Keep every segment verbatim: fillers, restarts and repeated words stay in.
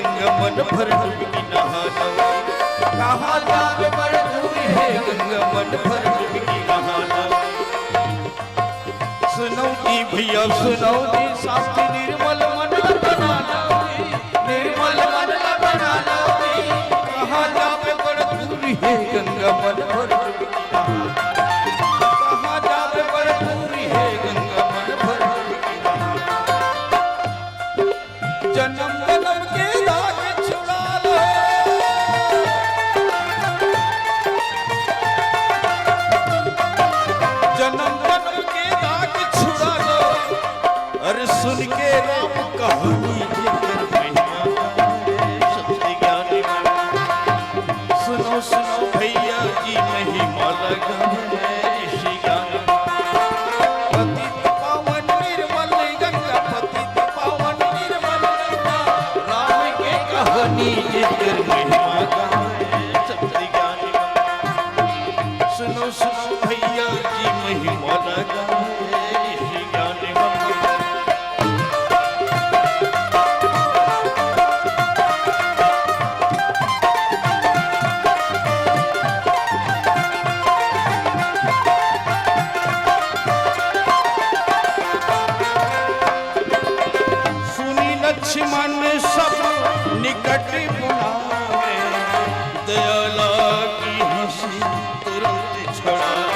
गंगा मन भर डुबकी नहा लो। कहाँ जावे पर दूर है गंगा मन भर डुबकी नहा लो। सुनौ जी भैया सुनौ जी, साथी निर्मल मन ला बना लो जी, निर्मल मन ला बना लो जी। कहाँ जावे पर दूर है गंगा मन भर डुबकी नहा लो। कहाँ जावे पर दूर है गंगा मन भर डुबकी नहा लो। जन्म जन्म के दाग छुड़ा लो। जन्म जन्म के दाग छुड़ा लो। अरे सुन के राम कहानी जेकर महिमा गावे, शक्ति ज्ञानी मन। सुनो सुनो भैया जी महिमा लगा है ऋषि ज्ञानी मन। पतित पावन निर्मल गंगा, पतित पावन निर्मल गंगा, राम के कहानी जेकर महिमा गावे, शक्ति ज्ञानी मन। सुनो सुनो भैया जी महिमा लगा है ऋषि ज्ञानी मन। सुनी लक्ष्मण सब निकट बुलावे, दया लागी हँसी तुरंत छुड़ावे।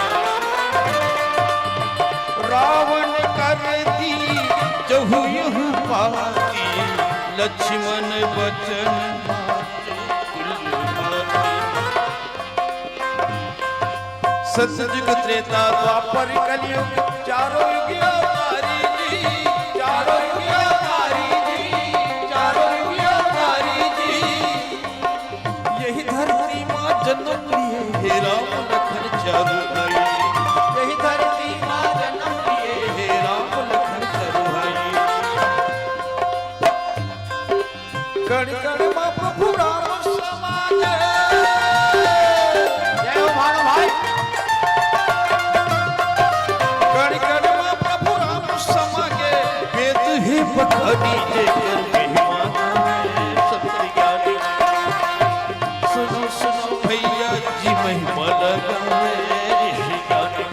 रावण कर दी जहु यह पाती, लक्ष्मण बचन मातु कुल पाती। सतयुग त्रेता द्वापर कलयुग, चारों युग अवतारी जी, चारों युग अवतारी जी, चारों युग अवतारी जी। यही धरती माँ जन्म लिए हे राम लखन चारों भाई, यही धरती माँ जन्म लिए हे राम लखन चारों भाई। कण कण मा प्रभु राम समा गे। जय हो भाणो भाई। कण कण मा प्रभु राम समा गे, वेद हे बखानी जेकर महिमा गावे, शक्ति ज्ञानी। सुनो सुनो भैया जी महिमा लगा है ऋषि ज्ञानी।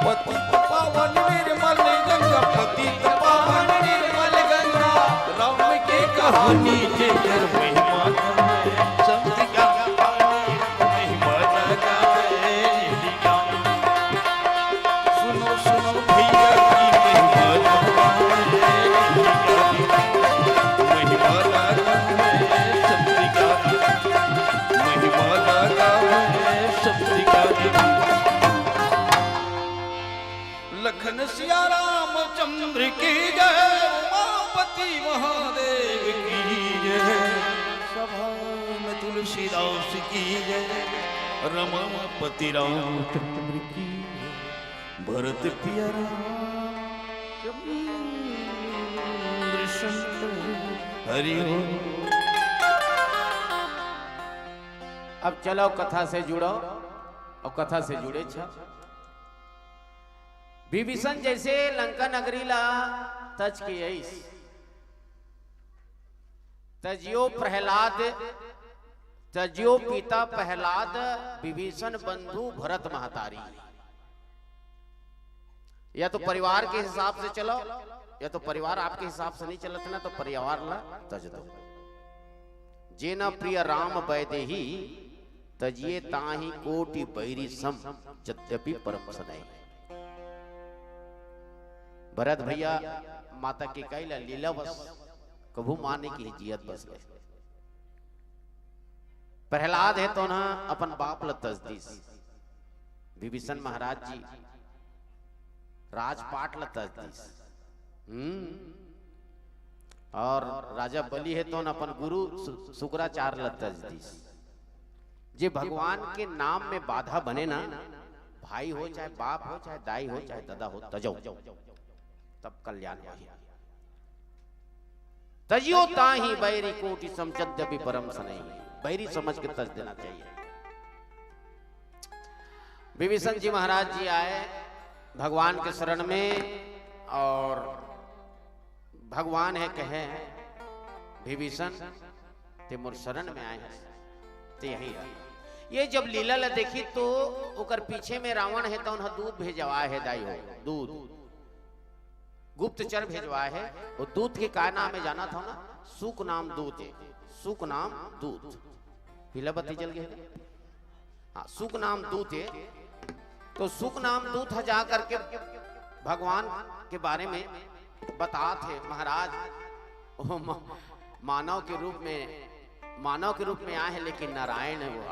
पतित पावन निर्मल गंगा, पतित पावन निर्मल गंगा, राम के कहानी जेकर महिमा गावे, शक्ति ज्ञानी महिमा लगा है ऋषि ज्ञानी। सुनो सुनो भैया जी महिमा लगा है ऋषि ज्ञानी। महिमा लगा है शक्ति ज्ञानी। महिमा लगा है शक्ति ज्ञानी। लखन सिया रामचंद्र की जय, उमापति महादेव की जय, सभा में तुलसीदास की जय, रमापति रामचंद्र की जय, भरत पिया रामचंद्र शंकर हरि ओम। अब चलो कथा से जुड़ो और कथा से जुड़े छ। विभीषण जैसे लंका नगरी ला तज के अइस, तजियो प्रहलाद, तजियो पिता प्रहलाद, विभीषण बंधु भरत महतारी। या तो परिवार के हिसाब से चलो, या तो परिवार आपके हिसाब से नहीं चलत ना, तो परिवार ला तज दो। जे न प्रिय राम बैदेही, तजिए ताहि कोटि बैरी सम, जद्यपि परम स्नेही। भरत भैया माता कैकेयी ला लीला बस कभू माने की जियत बस गए। प्रहलाद हे तो ना अपन बाप ल तज दिस, विभीषण महाराज जी राजपाट ल तज दिस। हम्म। और राजा बलि हे तो ना अपन गुरु सु-, शुक्राचार्य ल तज दिस। जे भगवान के नाम में बाधा बने ना, भाई हो चाहे बाप हो चाहे दाई हो चाहे दादा हो, तजो, तब कल्याण होही। तजियो ताहि बैरी कोटि सम जद्यपि परम स्नेही। बैरी समझ के तज देना चाहिए। विभीषण जी महाराज जी आए भगवान के शरण में और भगवान हे कहे, विभीषण, ते मोर शरण में आए हस, ते यही रह। ये जब लीला ला देखी तो ओकर पीछे में रावण हे, तौन ह दूत भेजवाए हे दाई हो, दूत, गुप्तचर भेजवाए हे। वो दूत के का नाम हे जानत हव ना? सुक नाम दूत हे, सुक नाम दूत। पीला बत्ती जल गए। हाँ, सुक नाम दूत हे। तो सुक नाम दूत ह जा करके भगवान के बारे में बतात हे, महाराज, ओ म-, मानव के रूप में, मानव के रूप में आए हे, लेकिन नारायण हे वो।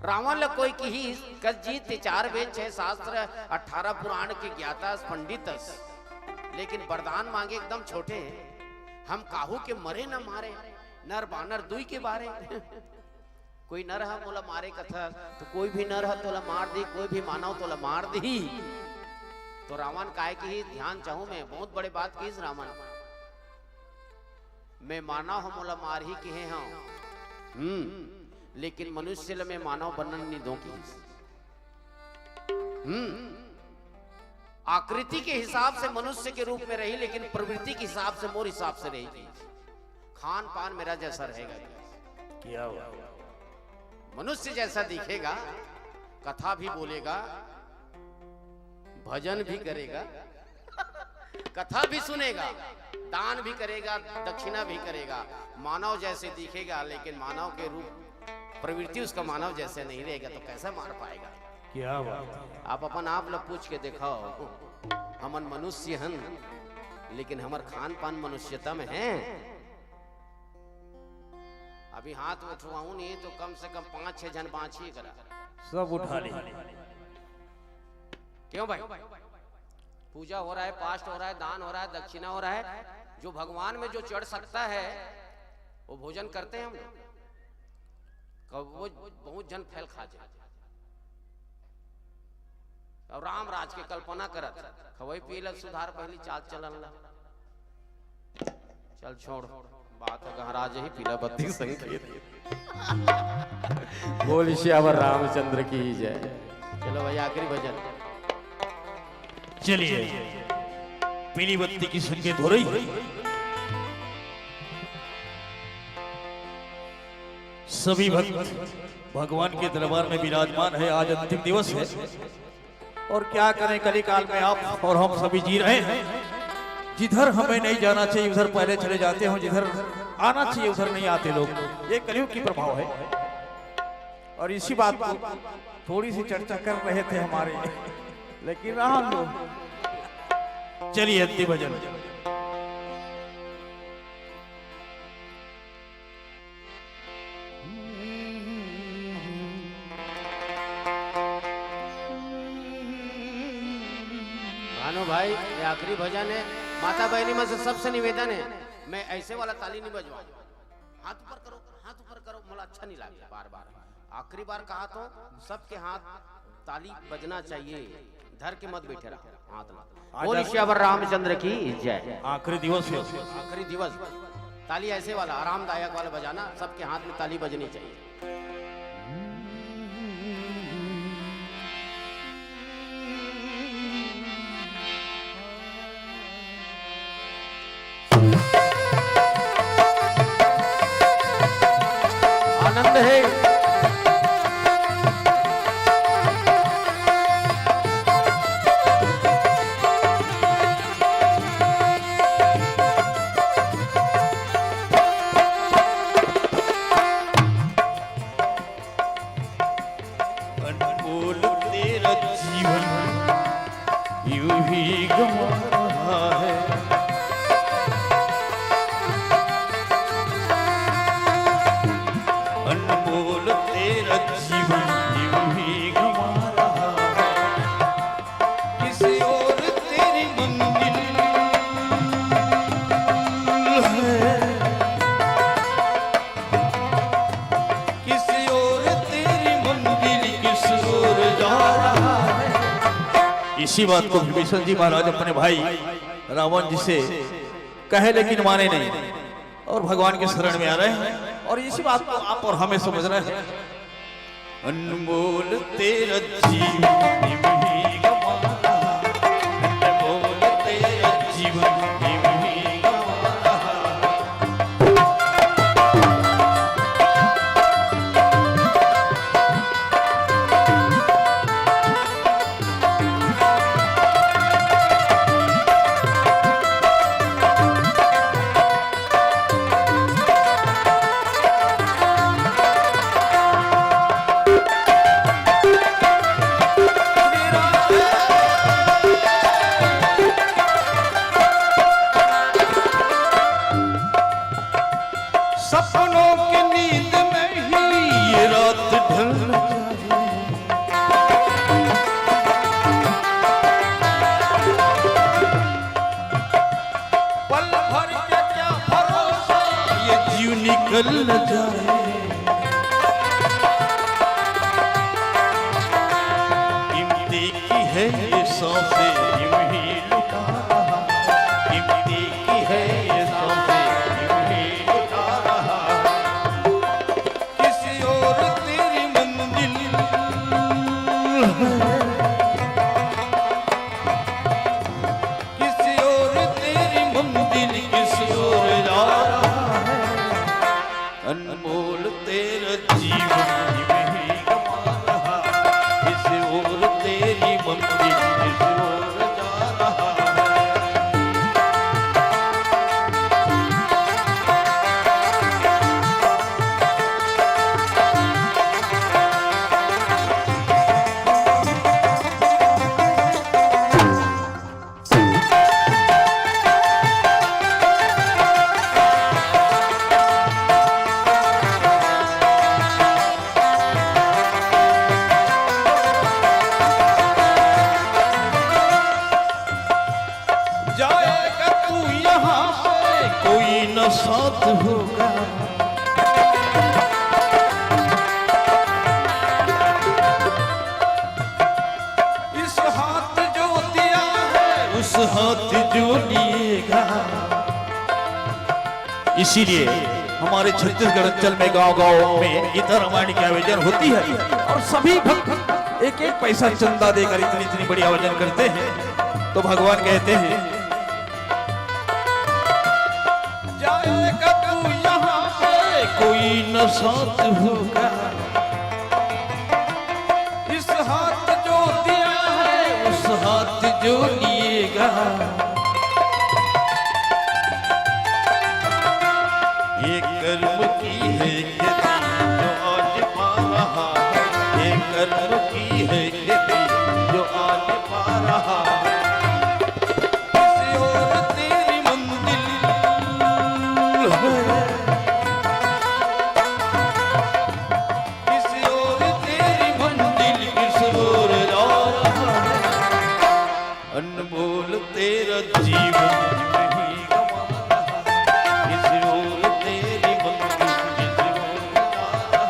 रावण ल कोई किहिस, कस जी, ते चार वेद, छह शास्त्र, अठारह पुराण के ज्ञाता अस, पंडित अस, लेकिन वरदान मांगे एकदम छोटे हे। हम काहू के मरे न मारे, नर बानर दुई के बारे। कोई नर ह मोला मारे कथस, तो कोई भी नर ह तोला मार दी, कोई भी मानव तोला मार दी। तो रावण काय किहिस, ध्यान चाहूं मैं, बहुत बड़े बात किहिस रावण। मैं मानव ह मोला मारही किहे हव, हम्म, लेकिन मनुष्य ल मैं मानव बनन नहीं दों किहिस। हम्म, आकृति के हिसाब से मनुष्य के रूप में रही, लेकिन प्रवृत्ति के हिसाब से मोर हिसाब से रही। खान पान मेरा जैसा रहेगा। क्या हुआ? मनुष्य जैसा दिखेगा, कथा भी बोलेगा, भजन भी करेगा, कथा भी सुनेगा, दान भी करेगा, दक्षिणा भी करेगा, मानव जैसे दिखेगा, लेकिन मानव के रूप, प्रवृत्ति उसका मानव जैसे नहीं रहेगा, तो कैसे मार पाएगा? क्या बात है। आप अपन आप ला पूछ के देखाव, हमन मनुष्य हन, लेकिन हमर खान पान मनुष्यता में है। अभी हाथ उठवाऊं नहीं तो कम से कम पांच छह झन बांची करा। सब उठा ली। क्यों भाई? पूजा हो रहा है, पास्ट हो रहा है, दान हो रहा है, दक्षिणा हो रहा है, जो भगवान में जो चढ़ सकता है वो भोजन करते हैं हम लोग। कब वो बहुत झन फैल खा जाए। अउ राम राज के कल्पना करत, खवई पिए ला सुधार, पहली चाल चलन ला। चल छोड़, बात ह गहरा जही, पीला बत्ती संकेत। बोल सियावर रामचंद्र की जय। चलो भाई, आखिरी भजन। चलिए, पीली बत्ती की संकेत हो रही है। सभी भक्त भगवान के दरबार में विराजमान है। आज अंतिम दिवस है और क्या करें, कलिकाल में आप और हम सभी जी रहे हैं। जिधर हमें नहीं जाना चाहिए उधर पहले चले जाते हैं, जिधर आना चाहिए उधर नहीं आते लोग। ये कलयुग की प्रभाव है। और इसी बात को थोड़ी सी चर्चा कर रहे थे हमारे, लेकिन रहा लो। चलिए, अंतिम भजन। भानु भाई, ये आखिरी भजन है। माता बहनी में से सबसे निवेदन है, मैं ऐसे वाला ताली नहीं बजवा। हाथ ऊपर करो, हाथ ऊपर करो, मोला अच्छा नहीं लगता बार बार। आखिरी बार कहा तो सबके हाथ ताली बजना चाहिए, धर के मत बैठे रहो हाथ ला। बोल सियावर रामचंद्र की जय। आखिरी दिवस है। आखिरी दिवस, ताली ऐसे वाला आरामदायक वाला बजाना, सबके हाथ में ताली बजनी चाहिए। आनंद है। अनमोल तेरा जीवन यूं ही गमा रहा है। अनमोल तेरा जीवन यूं ही गमा रहा है। किसी और तेरी मंजिल है, किसी और तेरी मंजिल किस ओर जा रहा है। इसी बात को विभीषण जी महाराज अपने भाई रावण जी से कहे, लेकिन माने नहीं और भगवान के शरण में आ रहे हैं। और इसी बात को आप और हमें समझना है। अनमोल तेरा जीवन यूं ही गमा रहा, अनमोल तेरा जीवन यूं ही गमा रहा। सपनों की नींद में ही ये रात ढल न जाए। पल भर के क्या भरोसा, ये जीव निकल न जाए। कीमती की है ये सांसें, यूं ही लुटा रहा। कीमती की है ये सांसें, यूं ही लुटा रहा। किसी और तेरी मंजिल है, किसी और तेरी मंजिल, किसी और जा रहा है। अनमोल तेरा जीवन यूं ही गंवा रहा, किसी और तेरी मंजिल, किसी और जा रहा है। जाएगा तू यहाँ से, कोई न साथ होगा। इस हाथ जो दिया है, उस हाथ जो लिएगा। इसीलिए हमारे छत्तीसगढ़ अंचल में गांव-गांव में गीता रामायण की आयोजन होती है और सभी भक्त एक एक पैसा चंदा देकर इतनी, इतनी बड़ी आयोजन करते हैं। तो भगवान कहते हैं, जाएगा तू यहाँ से, कोई न साथ होगा। इस हाथ जो दिया है, उस हाथ जो लिएगा। ये कर्म की है खेती जो आज पा रहा है, ये कर्म की है खेती जो आज पा रहा है। किसी और तेरी मंजिल है, किसी और तेरी मंजिल, किसी और जा रहा है। अनमोल तेरा जीवन यूं ही गंवा रहा, किसी और तेरी मंजिल, किसी और जा रहा।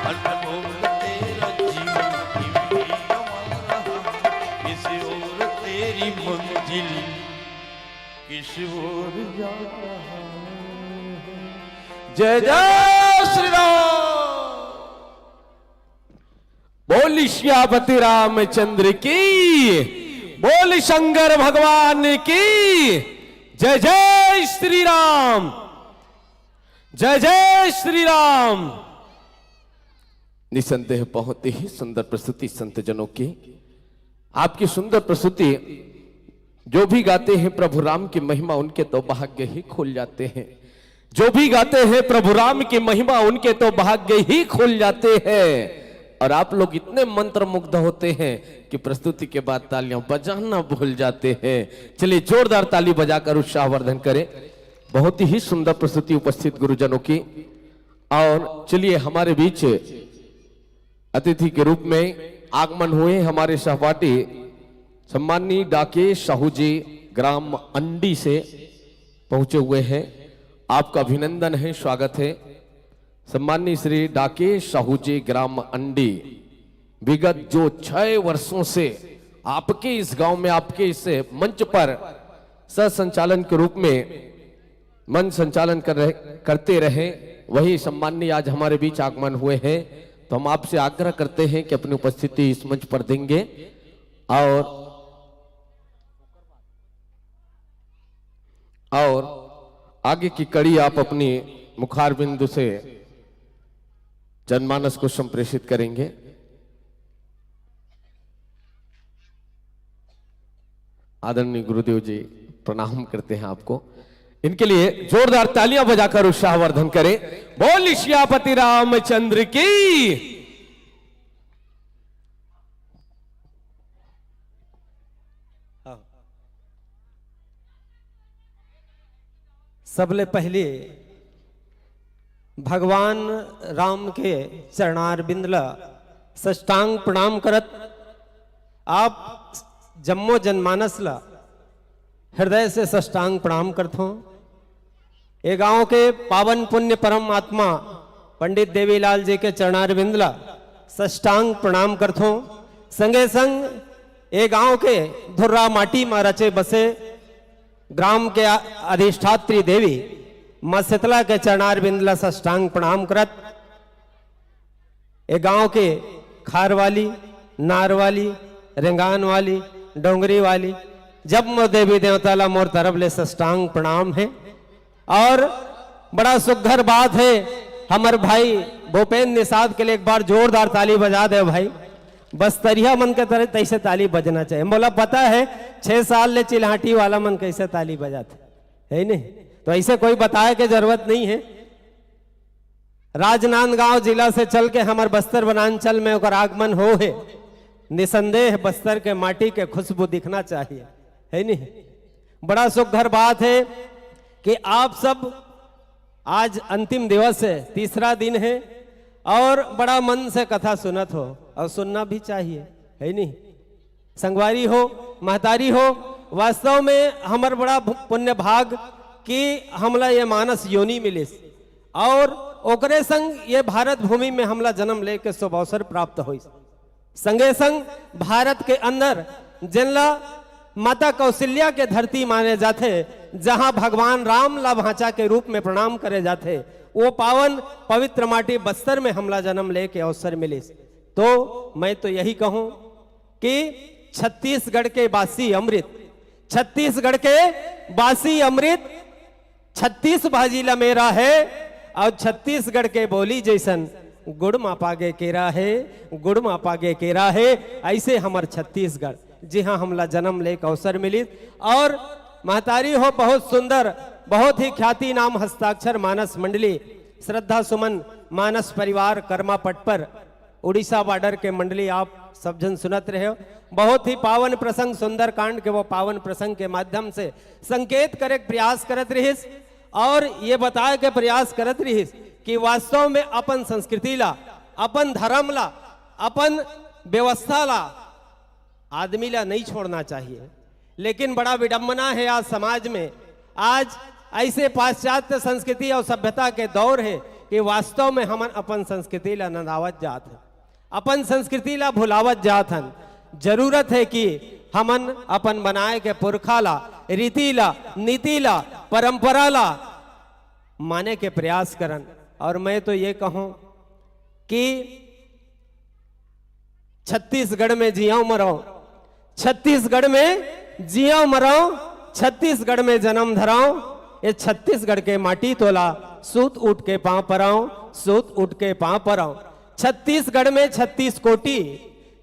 अनमोल तेरा जीवन यूं ही गंवा रहा, किसी और तेरी मंजिल, किसी और जा रहा है। जय जय श्री राम। बोल सियापति रामचंद्र की, बोल शंकर भगवान की। जय जय श्री राम, जय जय श्री राम। निसंदेह बहुत ही सुंदर प्रस्तुति संत जनों की। आपकी सुंदर प्रस्तुति। जो भी गाते हैं प्रभु राम की महिमा, उनके तो भाग्य ही खुल जाते हैं। जो भी गाते हैं प्रभु राम की महिमा, उनके तो भाग्य ही खुल जाते हैं। और आप लोग इतने मंत्रमुग्ध होते हैं कि प्रस्तुति के बाद तालियां बजाना भूल जाते हैं। चलिए, जोरदार ताली बजाकर उत्साहवर्धन करें। बहुत ही सुंदर प्रस्तुति उपस्थित गुरुजनों की। और चलिए, हमारे बीच अतिथि के रूप में आगमन हुए हमारे सहपाठी सम्माननीय डाके साहू जी, ग्राम अंडी से पहुंचे हुए हैं। आपका अभिनंदन है, स्वागत है। सम्माननीय श्री डाके साहू जी, ग्राम अंडी, विगत जो छह वर्षों से आपके इस गांव में, आपके इस मंच पर सह संचालन के रूप में मंच संचालन कर रहे, करते रहे, वही सम्माननीय आज हमारे बीच आगमन हुए हैं। तो हम आपसे आग्रह करते हैं कि अपनी उपस्थिति इस मंच पर देंगे और, और आगे की कड़ी आप अपनी मुखारबिंदु से जनमानस को संप्रेषित करेंगे। आदरणीय गुरुदेव जी, प्रणाम करते हैं आपको। इनके लिए जोरदार तालियां बजाकर उत्साहवर्धन करें। बोल सियापति रामचंद्र की। हाँ। सबले पहले भगवान राम के चरणारविंद ला साष्टांग प्रणाम करत, आप जम्मो जनमानस ला हृदय से साष्टांग प्रणाम करथों। ए गांव के पावन पुण्य परम आत्मा पंडित देवीलाल जी के चरणारविंद ला साष्टांग प्रणाम करथों। संगे संग ए गांव के धुर्रा माटी मा रचे बसे ग्राम के आ-, अधिष्ठात्री देवी माँ शीतला के चरणारविंद ला साष्टांग प्रणाम करत, ए गांव के खार वाली, नार वाली, रेंगान वाली, डोंगरी वाली, जम्मो देवी देवता ला मोर तरफ ले साष्टांग प्रणाम हे। और बड़ा सुघर बात हे, हमर भाई भूपेंद्र निषाद के लिए एक बार जोरदार ताली बजा दे भाई। बस्तरिया मन के तरह तैसे ताली बजना चाहिए। मोला पता हे, छह साल ले चिल्हाटी वाला मन कैसे ताली बजाथे, हे नहीं? तो ऐसे कोई बताए के जरूरत नहीं हे। राजनांदगांव जिला से चल के हमर बस्तर वनांचल में ओकर आगमन हो हे। निसंदेह बस्तर के माटी के खुशबू दिखना चाहिए, हे नहीं? बड़ा सुघर बात हे कि आप सब आज अंतिम दिवस हे, तीसरा दिन हे और बड़ा मन से कथा सुनत हो और सुनना भी चाहिए, हे नहीं? संगवारी हो, महतारी हो, वास्तव में हमर बड़ा भु-, पुण्य भाग कि हमला ये मानस योनि मिलिस और ओकरे संग ये भारत भूमि में हमला जन्म लेके शुभ अवसर प्राप्त होइस। संगे संग भारत के अंदर जेनला माता कौशल्या के धरती माने जाथे, जहां भगवान राम ला भांचा के रूप में प्रणाम करे जाथे, वो पावन पवित्र माटी बस्तर में हमला जन्म लेके अवसर मिलिस। तो मैं तो यही कहूं कि छत्तीसगढ़ के बासी अमृत, छत्तीसगढ़ के बासी अमृत, छत्तीस भाजी ला मेरा है और छत्तीसगढ़ के बोली जैसन गुड़ मा पागे केरा है, गुड़ मा पागे केरा है। ऐसे हमर छत्तीसगढ़, जिहां हमला जन्म लेके अवसर मिलिस। और महतारी हो, बहुत सुंदर, बहुत ही ख्याति नाम हस्ताक्षर मानस मंडली, श्रद्धा सुमन मानस परिवार कर्मा पटपर उड़ीसा बॉर्डर के मंडली आप सब झन सुनत रहे हो। बहुत ही पावन प्रसंग, सुंदरकांड के वो पावन प्रसंग के माध्यम से संकेत करे के प्रयास करत रहिस और ये बताए के प्रयास करत रहिस कि वास्तव में अपन संस्कृति ला, अपन धर्म ला, अपन व्यवस्था ला आदमी ला नहीं छोड़ना चाहिए। लेकिन बड़ा विडंबना है आज समाज में, आज ऐसे पाश्चात्य संस्कृति और सभ्यता के दौर है कि वास्तव में हमन अपन संस्कृति ला नंदावत जात हन, अपन संस्कृति ला भुलावत जात हन। जरूरत है कि हमन अपन बनाए के पुरखा ला, रीति ला, नीति ला, परंपरा ला माने के प्रयास करन। और मैं तो ये कहूं कि छत्तीसगढ़ में जियाओ मराओ, छत्तीसगढ़ में जियाओ मराओ, छत्तीसगढ़ में जन्म धराओ। ये छत्तीसगढ़ के माटी तोला सूत उठ के पांव पराओ, सूत उठ के पांव पराओ। छत्तीसगढ़ में छत्तीस कोटि,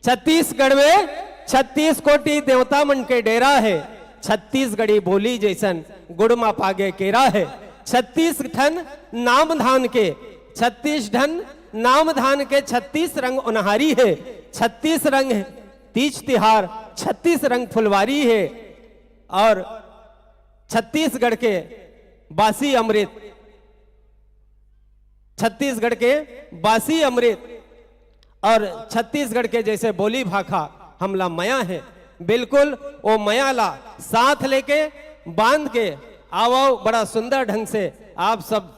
छत्तीसगढ़ में छत्तीस कोटि देवता मन के डेरा है। छत्तीसगढ़ी बोली जैसन गुड़ मा पागे केरा है। छत्तीस ठन नाम धान के, छत्तीस ठन नाम धान के छत्तीस रंग ओनहारी है। छत्तीस रंग तीज तिहार, छत्तीस रंग फुलवारी है। और छत्तीसगढ़ के बासी अमृत, छत्तीसगढ़ के बासी अमृत और छत्तीसगढ़ के जैसे बोली भाखा हमला मया है। बिल्कुल वो मया ला साथ लेके, बांध के आवव। बड़ा सुंदर ढंग से आप सब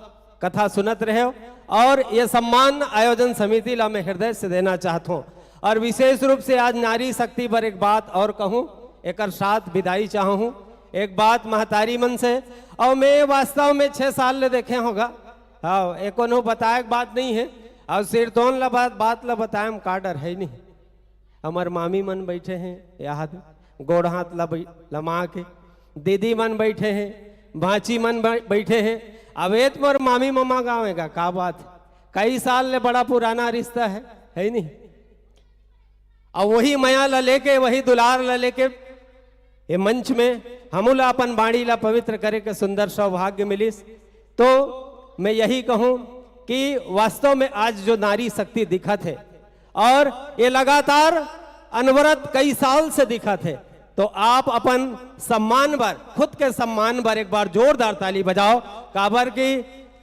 कथा सुनत रहे हो और ये सम्मान आयोजन समिति ला मैं हृदय से देना चाहत हूँ। और विशेष रूप से आज नारी शक्ति पर एक बात और कहूँ, एकर साथ विदाई चाहूँ। एक बात महतारी मन से, और मैं वास्तव में छह साल ले देखे होगा, हाँ, ए कोनो बताए के बात नहीं है। और सिरतोन ला बात, बात ला बताए में का डर है नहीं। हमर मामी मन बैठे हैं, याद गोड़ हाथ ला बै-, लमा के, दीदी मन बैठे हैं, भांची मन बै-, बैठे हैं। अब ए तो मोर मामी ममा गाँव है का, का बात है? कई साल ले बड़ा पुराना रिश्ता है, है नहीं? और वही मया ला लेके, वही दुलार ला लेके ये मंच में हमू ला अपन बाणी ला पवित्र करे के सुंदर सौभाग्य मिलिस। तो मैं यही कहूँ कि वास्तव में आज जो नारी शक्ति दिखत है और ये लगातार अनवरत कई साल से दिखत है, तो आप अपन सम्मान बर, खुद के सम्मान बर एक बार जोरदार ताली बजाओ, काबर कि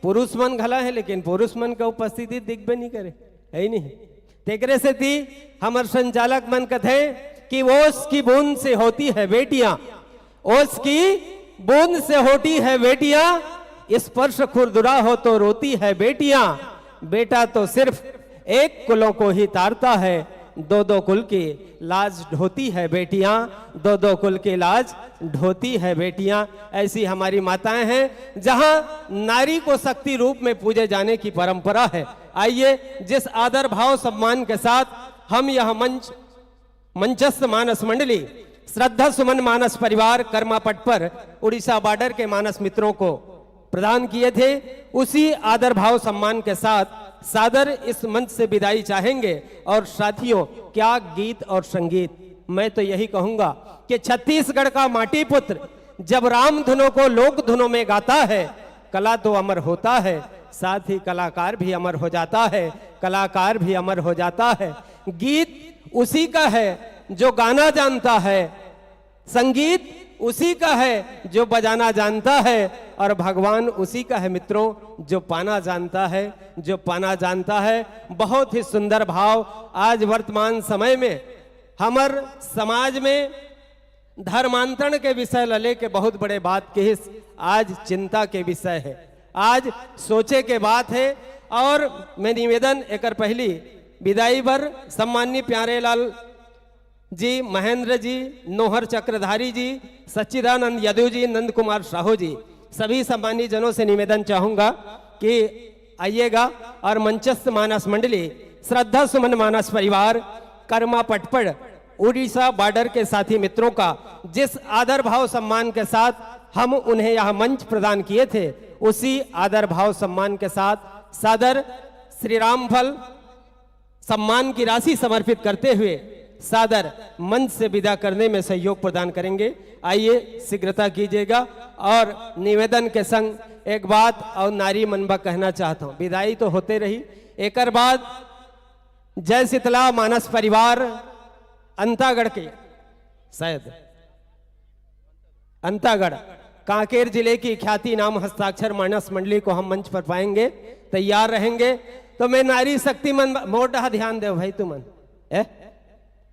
पुरुष मन घला हे, लेकिन पुरुष मन का उपस्थिति दिखबे नहीं करे, है ही नहीं। तेकरे सेती हमर संचालक मन कथे कि ओस की बूंद से होती है बेटियां, ओस की बूंद से होती है बेटियां, स्पर्श खुरदुरा हो तो रोती है बेटियां। बेटा तो सिर्फ एक कुलों को ही तारता है, दो दो कुल की लाज ढोती है बेटियां, दो दो कुल की लाज ढोती है बेटियां। ऐसी हमारी माताएं हैं, जहां नारी को शक्ति रूप में पूजे जाने की परंपरा है। आइए, जिस आदर भाव सम्मान के साथ हम यह मंच, मंचस्थ मानस मंडली, श्रद्धा सुमन मानस परिवार कर्मा पट पर उड़ीसा बॉर्डर के मानस मित्रों को प्रदान किए थे, उसी आदर भाव सम्मान के साथ सादर इस मंच से विदाई चाहेंगे। और साथियों, क्या गीत और संगीत! मैं तो यही कहूंगा कि छत्तीसगढ़ का माटी पुत्र जब राम धुनों को लोक धुनों में गाता है, कला तो अमर होता है, साथ ही कलाकार भी अमर हो जाता है, कलाकार भी अमर हो जाता है। गीत उसी का है जो गाना जानता है, संगीत उसी का है जो बजाना जानता है, और भगवान उसी का है मित्रों, जो पाना जानता है, जो पाना जानता है। बहुत ही सुंदर भाव। आज वर्तमान समय में हमर समाज में धर्मांतरण के विषय ल लेके बहुत बड़े बात किहिस, आज चिंता के विषय है, आज सोचे के बात है। और मैं निवेदन एकर पहली विदाई बर सम्माननीय प्यारेलाल जी, महेंद्र जी, नोहर चक्रधारी जी, सच्चिदानंद यदु जी, नंद कुमार साहू जी, सभी सम्मानित जनों से निवेदन चाहूंगा कि आइएगा और मंचस्थ मानस मंडली, श्रद्धा सुमन मानस परिवार, कर्मा पटपड़, उड़ीसा बॉर्डर के साथी मित्रों का जिस आदर भाव सम्मान के साथ हम उन्हें यह मंच प्रदान किए थे, उसी आदर भाव सम्मान के साथ सादर श्री रामफल सम्मान की राशि समर्पित करते हुए सादर मंच से विदा करने में सहयोग प्रदान करेंगे। आइए, शीघ्रता कीजिएगा। और निवेदन के संग एक बात और नारी मन बर कहना चाहता हूँ, विदाई तो होते रही, एकर बाद जय शीतला मानस परिवार अंतागढ़ के, शायद अंतागढ़, कांकेर जिले की ख्याति नाम हस्ताक्षर मानस मंडली को हम मंच पर पाएंगे, तैयार रहेंगे। तो मैं नारी शक्ति मन, मोर डहा ध्यान देव भाई तुमन, ए?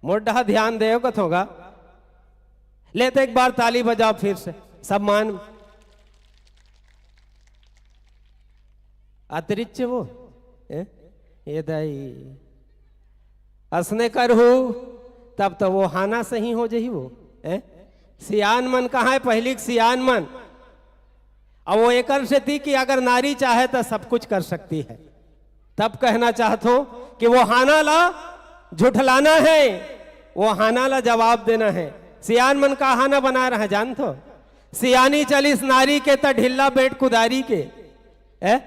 मोर डहा ध्यान देव कथोगा। ले तो एक बार ताली बजाओ फिर से, सम्मान। अतिरिक्त वो, ए? ये दाई, असने करहू, तब तो वो हाना सही हो जही वो, ए? सियान मन कहाँ है, पहली के सियान मन? अब वो एकर सेती कि अगर नारी चाहे तो सब कुछ कर सकती है। तब कहना चाहत हूं कि वो हाना ला झुठलाना है, वो हाना ला जवाब देना है। सियान मन का हाना बना रहा, जानत हो? सियानी चलिस नारी के त ढिल्ला बेट कुदारी के, ए?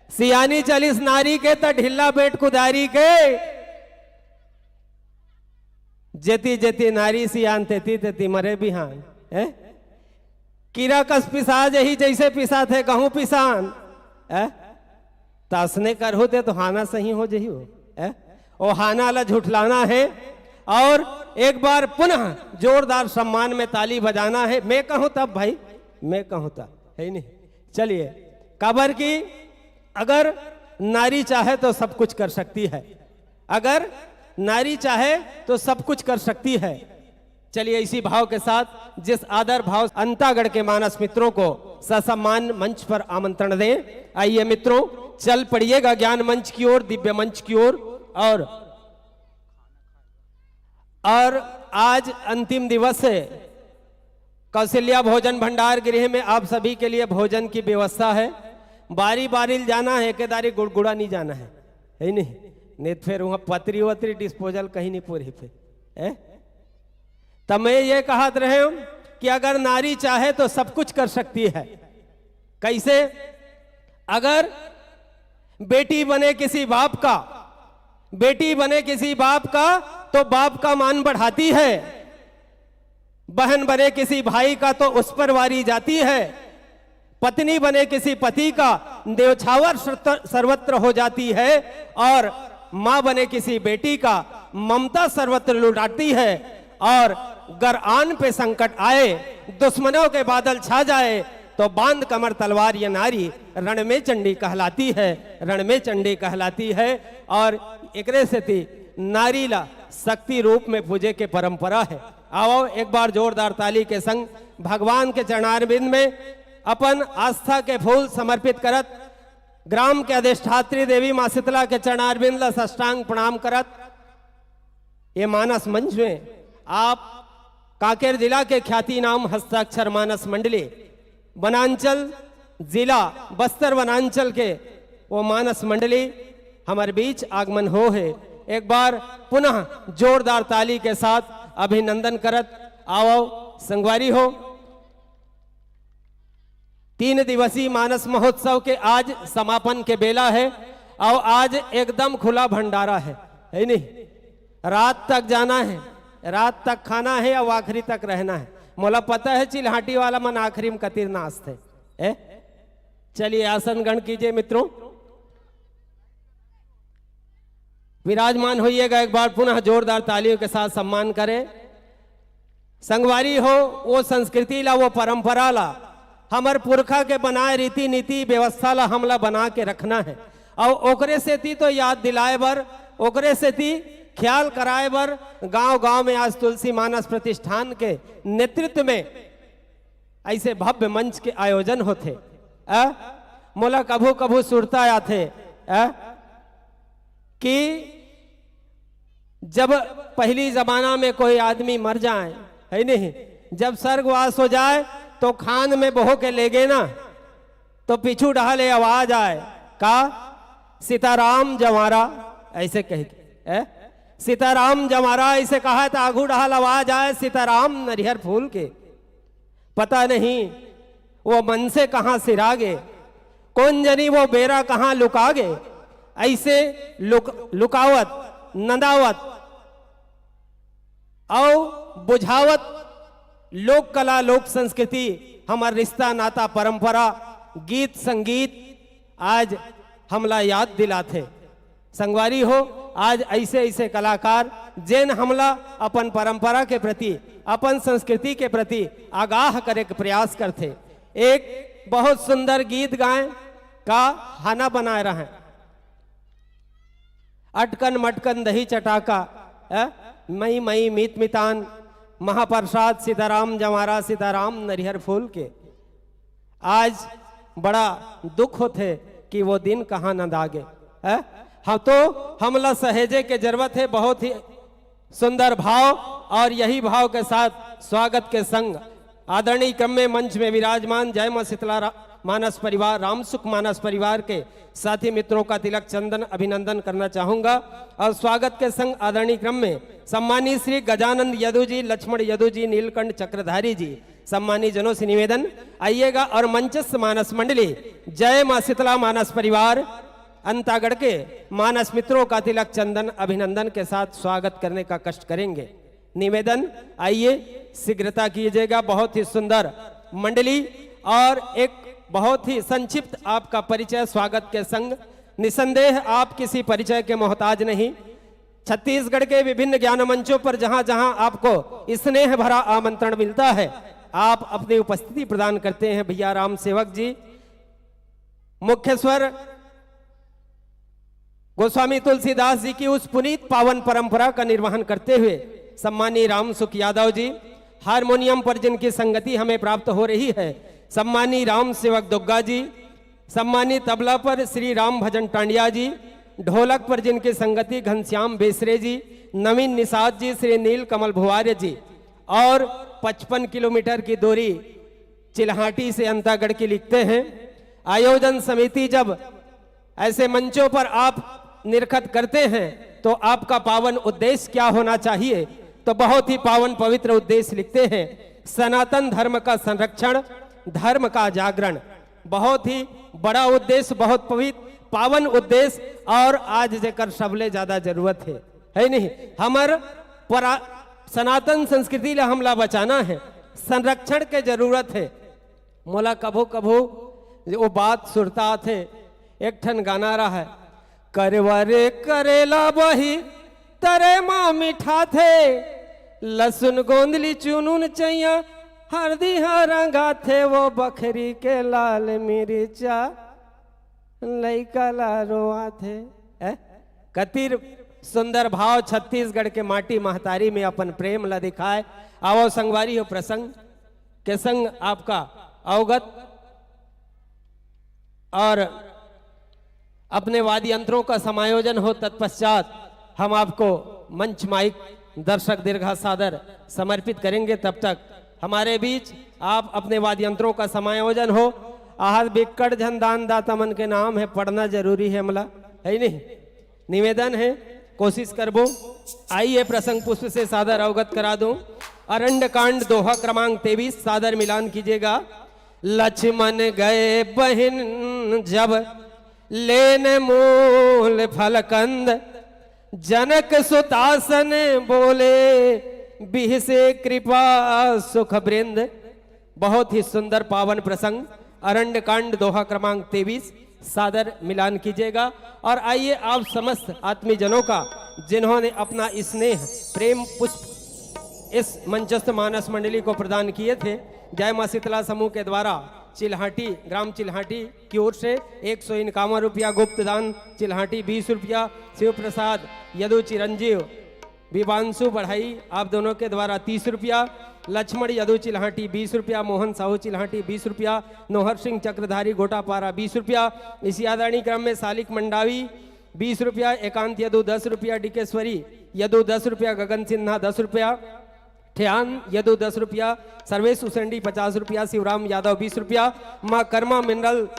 सियानी चलिस नारी के त ढिल्ला बेट कुदारी के। जेती जेती नारी सियान, तेती तेती मरे बिहान, ए? कीरा कस पिसा जही, जैसे पिसा थे गहूं पिसान, ए? त असने करहू ते तो हाना सही हो जही हो, ए? ओ हाना ला झुठलाना है और एक बार पुनः जोरदार सम्मान में ताली बजाना है। मैं कहूं तब भाई, मैं कहूं तब, है ही नहीं। चलिए, काबर की अगर नारी चाहे तो सब कुछ कर सकती है, अगर नारी चाहे तो सब कुछ कर सकती है। चलिए, इसी भाव के साथ जिस आदर भाव अंतागढ़ के मानस मित्रों को ससम्मान मंच पर आमंत्रण दें। आइए मित्रों, चल पड़िएगा ज्ञान मंच की ओर, दिव्य मंच की ओर। और, और आज अंतिम दिवस है, कौशल्या भोजन भंडार गृह में आप सभी के लिए भोजन की व्यवस्था है। बारी बारी जाना है, एकेदारी गुड़गुड़ा नहीं जाना है, है नहीं? नहीं तो फिर वहां पतरी वतरी डिस्पोजल कहीं नहीं पूरी फिर, है? तब मैं ये कहत रहे हूं कि अगर नारी चाहे तो सब कुछ कर सकती है। कैसे? अगर बेटी बने किसी बाप का, बेटी बने किसी बाप का, तो बाप का मान बढ़ाती है। बहन बने किसी भाई का, तो उस पर वारी जाती है। पत्नी बने किसी पति का, न्योछावर सर्त-, सर्वत्र हो जाती है। और माँ बने किसी बेटी का, ममता सर्वत्र लुटाती है। और गर आन पे संकट आए, दुश्मनों के बादल छा जाए, तो बांध कमर तलवार ये नारी रण में चंडी कहलाती है, रण में चंडी कहलाती है। और एकरे सेती नारी ला शक्ति रूप में पूजे के परंपरा है। आओ, एक बार जोरदार ताली के संग भगवान के चरणारविंद में अपन आस्था के फूल समर्पित करत, ग्राम के अधिष्ठात्री देवी माँ शीतला के चरणारविंद ला साष्टांग प्रणाम करत, ये मानस मंच में आप कांकेर जिला के ख्याति नाम हस्ताक्षर मानस मंडली, वनांचल जिला बस्तर वनांचल के वो मानस मंडली हमर बीच आगमन हो हे। एक बार पुनः जोरदार ताली के साथ अभिनंदन करत, आओ संगवारी हो, तीन दिवसीय मानस महोत्सव के आज समापन के बेला है और आज एकदम खुला भंडारा है, है नहीं? रात तक जाना है, रात तक खाना है और आखिरी तक रहना है। मोला पता है चिल्हाटी वाला मन आखिरी में कतिर नाचथे। ए? चलिए आसन ग्रहण कीजिए मित्रों, विराजमान होइएगा। एक बार पुनः जोरदार तालियों के साथ सम्मान करें। संगवारी हो, वो संस्कृति ला, वो परंपरा ला, हमर पुरखा के बनाए रीति नीति व्यवस्था ला हमला बना के रखना है। और ओकरे सेती तो याद दिलाए बर, ओकरे सेती ख्याल कराए बर गांव गांव में आज तुलसी मानस प्रतिष्ठान के नेतृत्व में ऐसे भव्य मंच के आयोजन होथे। अ? मोला कभू कभू सुरता आथे, अ? कि जब पहली जमाना में कोई आदमी मर जाए, है नहीं, जब स्वर्गवास हो जाए तो खान में बहो के लेगे ना, तो पीछू डहल ये आवाज आए, का? सीताराम जवारा, ऐसे कह के, ए? सीताराम जवारा ऐसे कहा तो आगू डहल आवाज आए, सीताराम नरिहर फूल के। पता नहीं वो मन से कहाँ सिरागे, कौन जनी वो बेरा कहाँ लुकागे। ऐसे लुक-, लुकावत, नंदावत और बुझावत लोक कला, लोक संस्कृति, हमर रिश्ता नाता, परंपरा, गीत संगीत आज हमला याद दिलाथे। संगवारी हो, आज ऐसे ऐसे कलाकार जेन हमला अपन परंपरा के प्रति, अपन संस्कृति के प्रति आगाह करे के प्रयास करथे। एक बहुत सुंदर गीत गाए का हाना बनाए रहे, अटकन मटकन दही चटाका, ए? मई मई मीत मितान, महाप्रसाद सीताराम जवारा, सीताराम नरिहर फूल के। आज बड़ा दुख होथे कि वो दिन कहाँ नंदागे, है? हाँ, तो हमला सहेजे के जरूरत है। बहुत ही सुंदर भाव, और यही भाव के साथ स्वागत के संग आदरणीय क्रम में मंच में विराजमान जय मां शीतला रा-, मानस परिवार, राम सुख मानस परिवार के साथी मित्रों का तिलक चंदन अभिनंदन करना चाहूंगा। और स्वागत के संग आदरणीय क्रम में सम्मानित श्री गजानंद यदु जी, लक्ष्मण यदु जी, नीलकंठ चक्रधारी जी, सम्मानित जनों से निवेदन, आइएगा और मंचस्थ मानस मंडली, जय मां शीतला मानस परिवार अंतागढ़ के मानस मित्रों का तिलक चंदन अभिनंदन के साथ स्वागत करने का कष्ट करेंगे। निवेदन, आइए, शीघ्रता कीजिएगा। बहुत ही सुंदर मंडली और एक बहुत ही संक्षिप्त आपका परिचय स्वागत के संग। निसंदेह आप किसी परिचय के मोहताज नहीं। छत्तीसगढ़ के विभिन्न ज्ञान मंचों पर जहां जहां आपको स्नेह भरा आमंत्रण मिलता है, आप अपनी उपस्थिति प्रदान करते हैं। भैया राम सेवक जी, मुख्य स्वर गोस्वामी तुलसीदास जी की उस पुनीत पावन परंपरा का निर्वहन करते हुए सम्मानी राम सुख यादव जी, हारमोनियम पर जिनकी संगति हमें प्राप्त हो रही है, सम्मानी राम सेवक दुग्गा जी, सम्मानी तबला पर श्री राम भजन टांडिया जी, ढोलक पर जिनकी संगति घनश्याम बेसरे जी, नवीन निषाद जी, श्री नील कमल भुआर्य जी, और पचपन किलोमीटर की दूरी चिल्हाटी से अंतागढ़ की लिखते हैं। आयोजन समिति जब ऐसे मंचों पर आप निरखत करते हैं तो आपका पावन उद्देश्य क्या होना चाहिए? तो बहुत ही पावन पवित्र उद्देश्य लिखते हैं, सनातन धर्म का संरक्षण, धर्म का जागरण। बहुत ही बड़ा उद्देश्य, बहुत पवित्र पावन उद्देश्य, और आज जेकर सबले ज्यादा जरूरत है, है नहीं? हमर परा-, सनातन संस्कृति ला हमला बचाना है, संरक्षण के जरूरत है। मोला कभू कभू वो बात सुरता आथे, एक ठन गाना रहा है, करवा रे करेला बही तरे मा मिठाथे, लसुन गोंदली चुनुन चैया हरदी ह रंगाथे वो बखरी के लाल मिर्चा, लइका ला रोआथे। ए? कतिर सुंदर भाव छत्तीसगढ़ के माटी महतारी में अपन प्रेम ला दिखाए। आवो संगवारी हो, प्रसंग के संग आपका अवगत और अपने वाद्य यंत्रों का समायोजन हो, तत्पश्चात हम आपको मंच माइक दर्शक दीर्घा सादर समर्पित करेंगे। तब तक हमारे बीच आप अपने वाद्य यंत्रों का समायोजन हो। आहत बिक्कट झन दान दाता मन के नाम है, पढ़ना जरूरी है हमला, है नहीं? निवेदन है, कोशिश करबो। आइए, प्रसंग पुष्प से सादर अवगत करा दूं। अरंड कांड, दोहा क्रमांक तेईस, सादर मिलान कीजिएगा। लक्ष्मण गए बहिन जब लेन मूल फल कंद, जनक सुतासन बोले बिहसे कृपा सुख वृंद। बहुत ही सुंदर पावन प्रसंग, अरण्य कांड, दोहा क्रमांक तेईस, सादर मिलान कीजिएगा। और आइए, आप समस्त आत्मीजनों का, जिन्होंने अपना स्नेह, प्रेम पुष्प इस मंचस्थ मानस मंडली को प्रदान किए थे, जय माँ शीतला समूह के द्वारा चिल्हाटी, ग्राम चिल्हाटी की ओर से एक सौ इक्यावन रुपया, गुप्त दान चिल्हाटी बीस रुपया, शिव प्रसाद यदु चिरंजीव विवांशु बढ़ई, आप दोनों के द्वारा तीस रुपया, लक्ष्मण यदु चिल्हाटी बीस रुपया, मोहन साहू चिल्हाटी बीस रुपया, नोहर सिंह चक्रधारी गोटापारा बीस रुपया, इसी आदरणीय क्रम में सालिक मंडावी बीस रुपया, एकांत यदु दस रुपया, डीकेश्वरी यदु दस रुपया, गगन सिन्हा दस रुपया, ठेहान यदु दस रुपया, सर्वेश उसेंडी पचास रुपया, शिवराम यादव बीस रुपया, माँ कर्मा मिनरल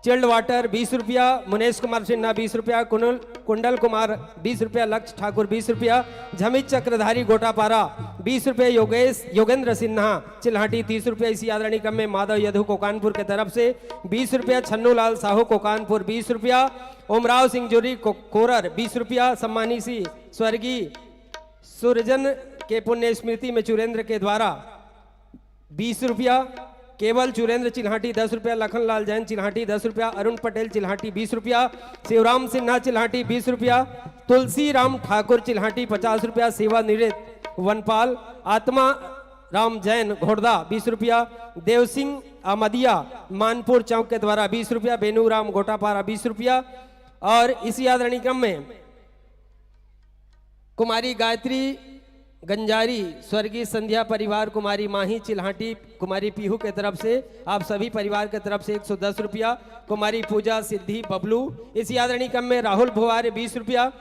चिल्ड वाटर बीस रुपया, मुनेश कुमार सिन्हा बीस रुपया, कुनल, कुंडल कुमार बीस रुपया, लक्ष्य ठाकुर बीस रुपया, झमित चक्रधारी गोटापारा बीस रुपया, योगेश, योगेंद्र सिन्हा चिल्हाटी तीस रुपया, इसी आदरणीय क्रम में माधव यदु कोकानपुर के तरफ से बीस रुपया, छन्नू लाल साहू कोकानपुर बीस रुपया, ओमराव सिंह जोरी को-, कोरर बीस रुपया, सम्मानी श्री स्वर्गीय सुरजन के पुण्य स्मृति में चुरेंद्र के द्वारा बीस रुपया, केवल चुरेंद्र चिल्हाटी दस रुपया, लखनलाल जैन चिल्हाटी दस रुपया, अरुण पटेल चिल्हाटी बीस रुपया, शिवराम सिन्हा चिल्हाटी बीस रुपया, तुलसी राम ठाकुर चिल्हाटी पचास रुपया, सेवानिवृत्त वनपाल, आत्मा राम जैन घोड़दा बीस रुपया, देव सिंह अमदिया मानपुर चौक के द्वारा बीस रुपया, बेनू राम गोटापारा बीस रुपया। और इसी आदरणीय क्रम में कुमारी गायत्री गंजारी, स्वर्गीय संध्या परिवार, कुमारी माही चिल्हाटी, कुमारी पीहू के तरफ से, आप सभी परिवार के तरफ से एक सौ दस रुपया, कुमारी पूजा सिद्धि बबलू, इसी आदरणीय क्रम में राहुल भुआरे बीस रुपया,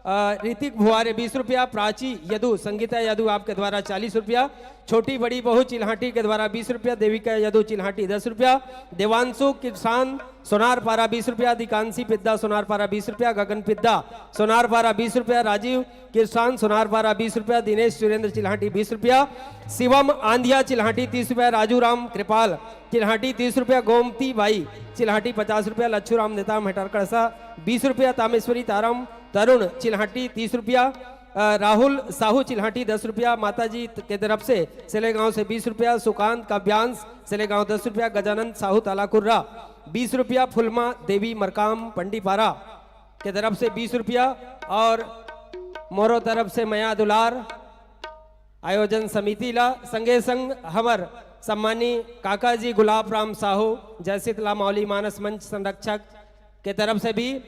अ, ऋतिक भुआरे बीस रुपया, प्राची यदु, संगीता यदु आपके द्वारा चालीस रुपया, छोटी बड़ी बहू चिल्हाटी के द्वारा बीस रुपया, देविका यदु चिल्हाटी दस रुपया, देवांशु किसान सोनारपारा बीस रुपया, दिकांशी पिद्दा सोनारपारा बीस रुपया, गगन पिद्दा सोनारपारा बीस रुपया, राजीव किसान सोनारपारा बीस रुपया, दिनेश सुरेंद्र चिल्हाटी बीस रुपया, शिवम आंधिया चिल्हाटी तीस रुपया, राजू राम कृपाल चिल्हाटी तीस रुपया, गोमती बाई चिल्हाटी पचास रुपया, लच्छू राम नेताम हेटारकड़सा बीस रुपया, तामेश्वरी ताराम तरुण चिल्हाटी तीस रुपया, अ, राहुल साहू चिल्हाटी दस रुपया, माताजी के तरफ से सेलेगांव से बीस रुपया, सुकांत काव्यांश सेलेगांव दस रुपया, गजानंद साहू तालाकुर्रा बीस रुपया, फुलमा देवी मरकाम पंडीपारा के तरफ से बीस रुपया और मोरो तरफ से मया दुलार आयोजन समिति ला, संगे संग हमर सम्मानी काका जी गुलाब राम साहू, जयशीतला मौली मानस मंच संरक्षक के तरफ से भी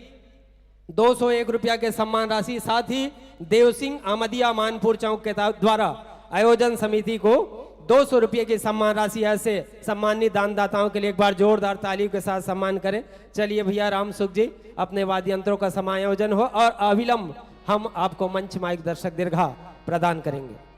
दो सौ एक रुपया के सम्मान राशि, साथ ही देव सिंह आमदिया मानपुर चौक के ता-, द्वारा आयोजन समिति को दो सौ रुपये की सम्मान राशि, ऐसे सम्मानित दानदाताओं के लिए एक बार जोरदार तालियों के साथ सम्मान करें। चलिए भैया राम सुख जी, अपने वाद्य यंत्रों का समायोजन हो और अविलंब हम आपको मंच माइक दर्शक दीर्घा प्रदान करेंगे।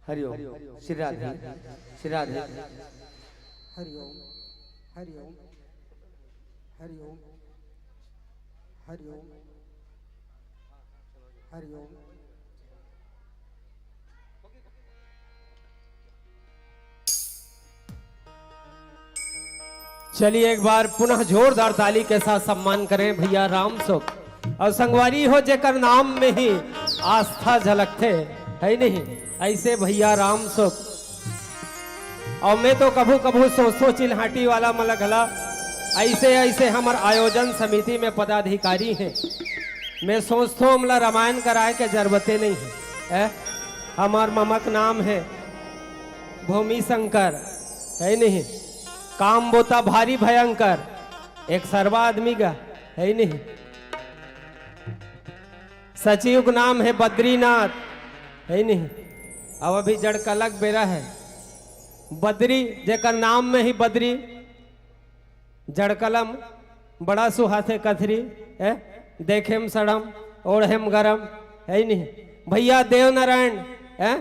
हरिओम। श्री राधे। श्री राधे। हरिओम। हरिओम। हरिओम। हरिओम। हरिओम। चलिए, एक बार पुनः जोरदार ताली के साथ सम्मान करें भैया राम सुख। और संगवारी हो, जेकर नाम में ही आस्था झलकथे, है नहीं? ऐसे भैया राम सुख। और मैं तो कभू कभू सोचथों, चिल्हाटी वाला मन ला घला, ऐसे ऐसे हमर आयोजन समिति में पदाधिकारी हैं, मैं सोचथों हमला रामायण कराए के जरूरते नहीं है, है? हमर ममक नाम है भूमि शंकर, है नहीं? काम बोता भारी भयंकर, एक सरवा आदमी का, है नहीं? सचिव के नाम है बद्रीनाथ, है नहीं? अब अभी जड़कलक बेरा है, बद्री जेकर नाम में ही बद्री, जड़कलम बड़ा सुहाथे कथरी, ए? देखेम सड़म, ओढ़ेम गरम, है नहीं? भैया देव नारायण, ए?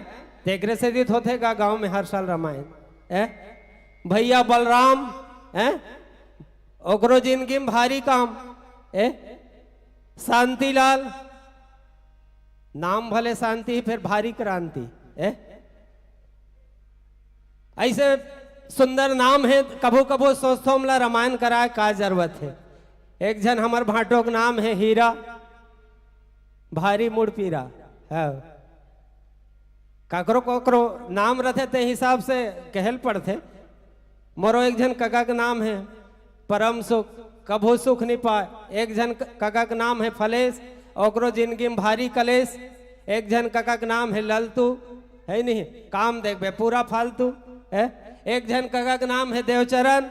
तेकरे से दित होथे का गांव में हर साल रामायण, ए? भैया बलराम, ए? ओकरो जिंदगी में भारी काम, ए? शांतिलाल, नाम भले शांति, फिर भारी क्रांति, ए? ऐसे सुंदर नाम है, कभू कभू सोचथों हमला रामायण कराए का जरूरत है। एक झन हमर भांटो के नाम है हीरा, भारी मुड़ पीरा, हाँ। काकरो काकरो नाम रथे ते हिसाब से कहल पड़थे। मोरो एक झन कका के नाम है परम सुख, कभू सुख नहीं पाए। एक झन क-, कका के नाम है फलेश, ओकरो जिंदगी में भारी कलेश। एक झन कका के नाम है ललतू, है नहीं, काम देखबे पूरा फालतू, है। एक झन कका के नाम है देवचरण,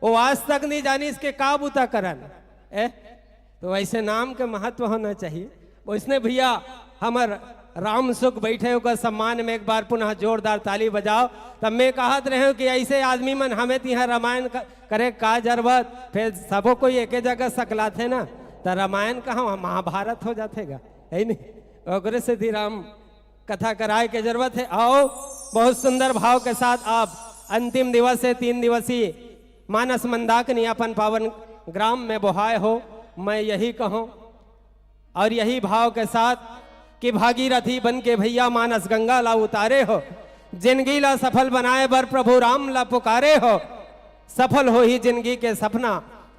वो आज तक नहीं जानिस के का बूता करन, है। तो ऐसे नाम के महत्व होना चाहिए। वैसने भैया, हमर राम सुख बैठे, ओकर सम्मान में एक बार पुनः जोरदार ताली बजाओ। तब मैं कहत रहे हूँ कि ऐसे आदमी मन हमें तिहाँ रामायण क-, करे का जरूरत, फिर सबो कोई एके जगह सकलाथे ना, तो रामायण कहाँ, महाभारत हो जाथे गा, है नहीं? ओकरे सेती राम कथा कराए के जरूरत है। आओ, बहुत सुंदर भाव के साथ आप अंतिम दिवस है, तीन दिवसीय मानस मंदाकिनी अपन पावन ग्राम में बोहाए हो। मैं यही कहूँ और यही भाव के साथ कि भागीरथी बन के भैया मानस गंगा ला उतारे हो, जिंदगी ला सफल बनाए बर प्रभु राम ला पुकारे हो, सफल होही जिंदगी के सपना,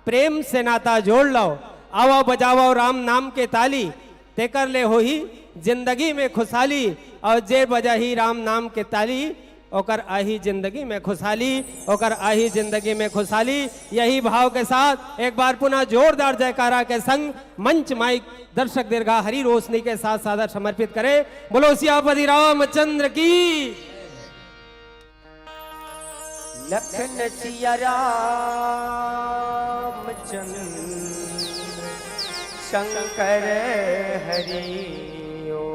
प्रेम से नाता जोड़ लो, आवो बजावो राम नाम के ताली, तेकर ले होही जिंदगी में खुशहाली। और जे बजाही राम नाम के ताली, ओकर आही जिंदगी में खुशहाली, ओकर आही जिंदगी में खुशहाली। यही भाव के साथ एक बार पुनः जोरदार जयकारा के संग मंच, माइक, दर्शक दीर्घा हरी रोशनी के साथ सादर समर्पित करें। बोलो सियापति रामचंद्र की। लखन सिया रामचंद्र शंकर हरि ओम।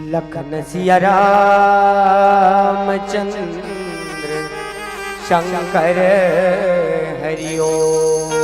लखन सिया राम चंद्र शंकर हरि ओम।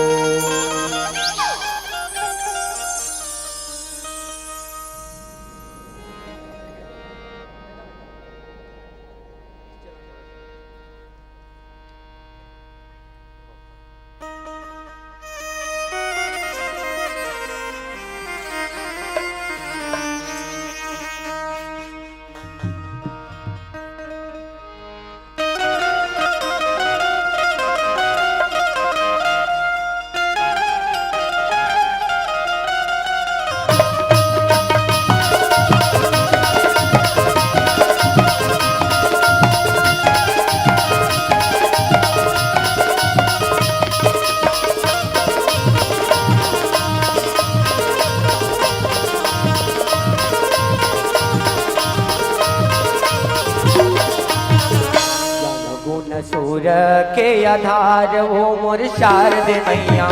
गुण सुर के आधार ओ मोर शारदे मैया,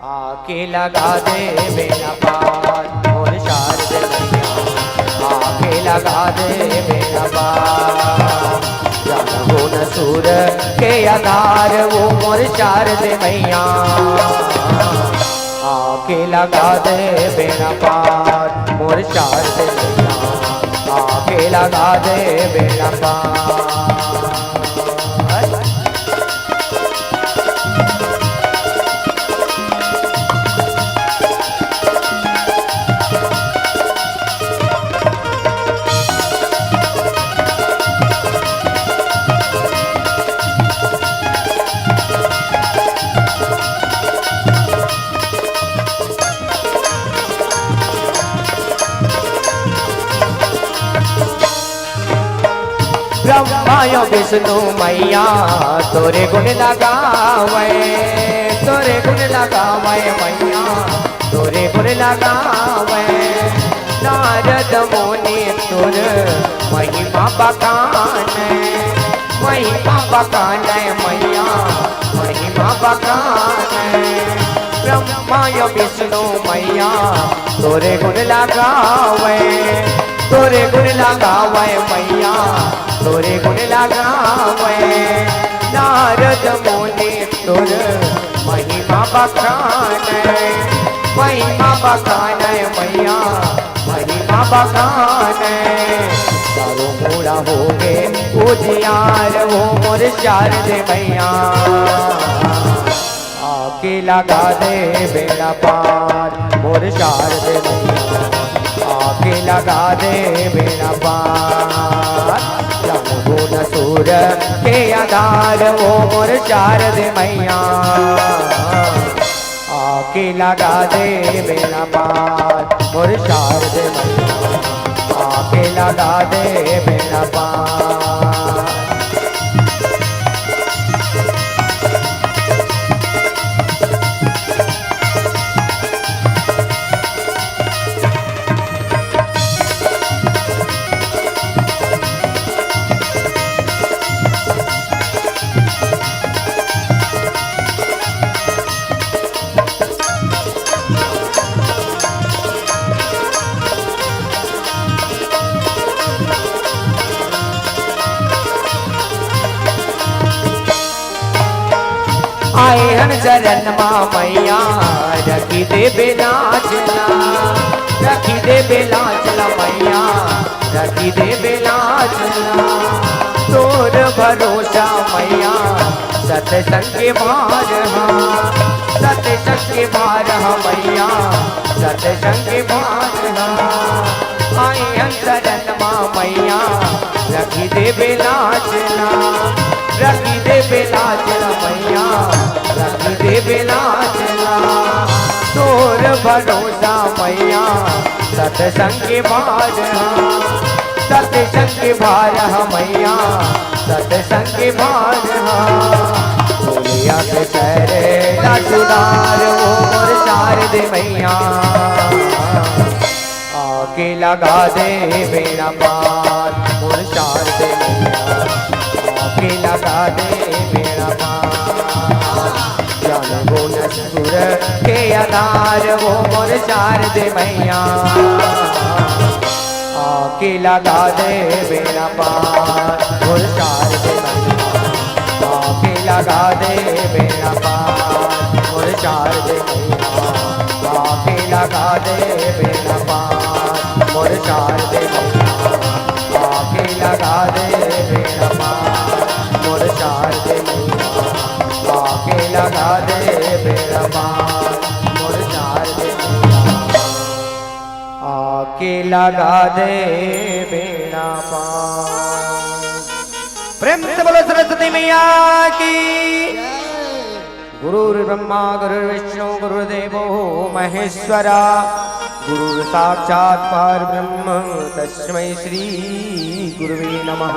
आके लगा दे बेड़ा पार मोर शारदे मैया, आके लगा दे बेड़ा पार। ज्ञान गुण सुर के आधार ओ मोर शारदे मैया, आके लगा दे बेड़ा पार मोर शारदे मैया, आके लगा दे बेड़ा पार। ब्रह्मा अउ विष्णु मैया तोरे गुण लगावै, तोरे गुण लगावै मैया, तोरे गुण लगावै। नारद मुनि तोर महिमा बखानै, महिमा बखानै मैया, महिमा बखानै। ब्रह्मा अउ विष्णु मैया तोरे गुण लगावै, तोरे गुण लगावै मैया, तोरे गुण लगावै। नारद मुनि तोर महिमा बखानै, महिमा बखानै मैया, महिमा बखानै। चारों मुड़ा होगे उजियार ओ मोर शारदे मैया, आके लगा दे बेड़ा पार मोर शारदे मैया, आके लगा दे बेड़ा पार। ज्ञान गुण सुर के आधार ओ मोर शारदे मैया, आके लगा दे बेड़ा पार मोर शारदे मैया, आके लगा दे बेड़ा पार। चरण मा मैया, रखी देबे लाज ला, रखी देबे लाज ला मैया, रखी देबे लाज ला। तोर भरोसा मैया, सत्संग के भार हा, सत्संग के भार हा मैया, सत्संग के भार हा। आए हन शरण मा मैया, रखी देबे लाज ला, रखी देबे लाज ला मैया, रखी देबे लाज ला। तोर भरोसा मैया, सत्संग के भार हा, सत्संग के भार हा मैया, सत्संग के भार हा। बोलिया के करे ला सुधार ओ मोर शारदे मैया, आके लगा दे बेड़ा पार, मोर शारदे मैया, आके लगा दे बेड़ा पार। ज्ञान गुण सुर के आधार, ओ मोर शारदे मैया, आके लगा दे बेड़ा पार, मोर शारदे मैया, आके लगा दे बेड़ा पार, मोर शारदे मैया, आके लगा दे बेड़ा पार, मोर शारदे मैया, आके लगा दे बेड़ा पार, मोर शारदे मैया, आके लगा दे बेड़ा पार, मोर शारदे मैया, आके लगा दे बेड़ा पार। प्रेम से बोलो सरस्वती मैया की। गुरुर्ब्रह्मा गुरुर्विष्णु गुरुर्देवो महेश्वरा, गुरुर्साक्षात् परब्रह्म, तस्मै श्री गुरुवे नमः।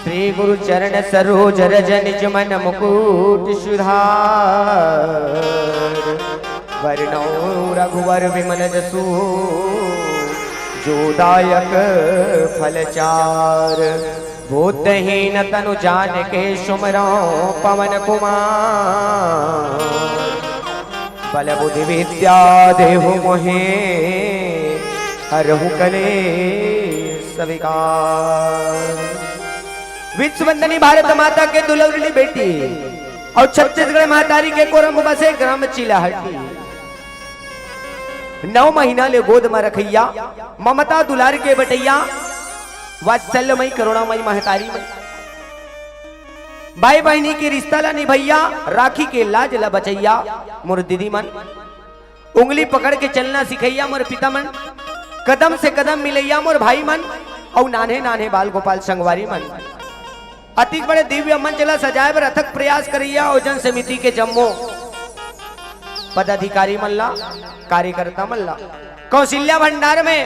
श्री गुरु चरण सरोज रज निज मन मुकुट सुधार, वरनौ रघुवर विमल जसु, जो दायक फल चार। बुद्धहीन तनु जानिके सुमिरौं पवन कुमार, बल बुद्धि विद्या देहु मोहे, हरहु कलेस विकार। विश्व वंदनी भारत माता के दुलौरली बेटी अउ छत्तीसगढ़ महतारी के कोरम बसे ग्राम चिलाहटी। नौ महीना ले गोद म रखइया, ममता दुलार के बटइया, वात्सल्यमयी करुणामयी महतारी मन, भाई बहिनी के रिश्ता ला निभइया, राखी के लाज ला बचइया, मोर दीदी मन, उंगली पकड़ के चलना सिखइया मोर पिता मन, कदम से कदम मिलइया मोर भाई मन, अउ नान्हे नान्हे बाल गोपाल संगवारी मन। अतिक बड़े दिव्य मंच ला सजाए बर अथक प्रयास करइया ओजन समिति के जम्मो पदाधिकारी मन ला, कार्यकर्ता मन ला, कौशल्या भंडार में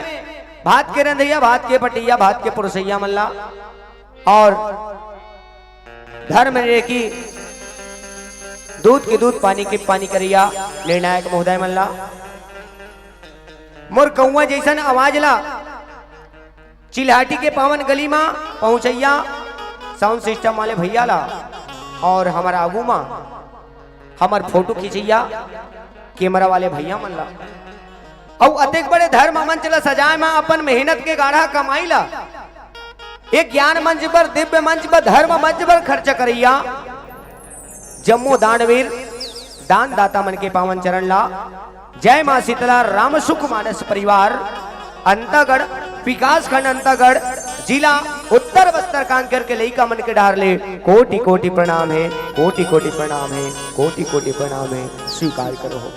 भात के रंधइया, भात के पटइया, भात के पुरसइया मन ला, और धर्म रेखी दूध के दूध, पानी के पानी करइया निर्णायक महोदय मन ला, मोर कौआ जैसन आवाज ला चिल्हाटी के पावन गली मा पहुंचइया साउंड सिस्टम वाले भैया ला, और हमर आगू मा हमर फोटो खींचइया कैमरा वाले भैया मन ला, अउ अतेक बड़े धर्म मंच ला सजाए मा अपन मेहनत के गाढ़ा कमाई ला, एक ज्ञान मंच पर, दिव्य मंच पर, धर्म मंच पर खर्च करइया जम्मो दानवीर दानदाता मन के पावन चरण ला। जय मां शीतला। राम सुख मानस परिवार, अंतागढ़, विकासखंड अंतागढ़, जिला उत्तर बस्तर कांकेर के लइका मन के डहर ले कोटि कोटि प्रणाम हे, कोटि कोटि प्रणाम हे, कोटि कोटि प्रणाम हे। स्वीकार करो हो।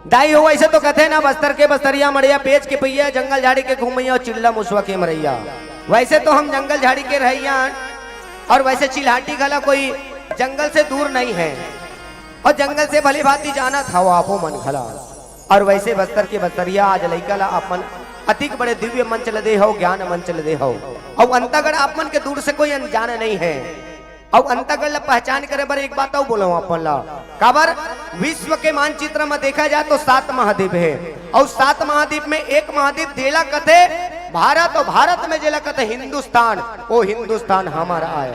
दाई हो, वैसे तो कथे ना, बस्तर के बस्तरिया, मड़िया पेच के पइया, जंगल झाड़ी के घूमइया, चिल्ला मुसवा के मरइया। वैसे तो हम जंगल झाड़ी के रहइया, और वैसे चिल्हाटी घला कोई जंगल से दूर नहीं है, और जंगल से भली भांति जानत हव आपो मन घला। और वैसे बस्तर के बस्तरिया आज लइका ला अपन अतिक बड़े दिव्य मंच ल दे हव, ज्ञान मंच ल दे हव, और अंतागढ़ आप मन के दूर से कोई अनजान नहीं है। अउ अंतागढ़ ला पहचान करे बर एक बात अउ बोलव अपन ला, काबर विश्व के मानचित्र म देखा जाए तो सात महाद्वीप हे, अउ सात महाद्वीप में एक महाद्वीप देला कथे भारत, अउ भारत में जेला कथे हिंदुस्तान, ओ हिंदुस्तान हमर आय।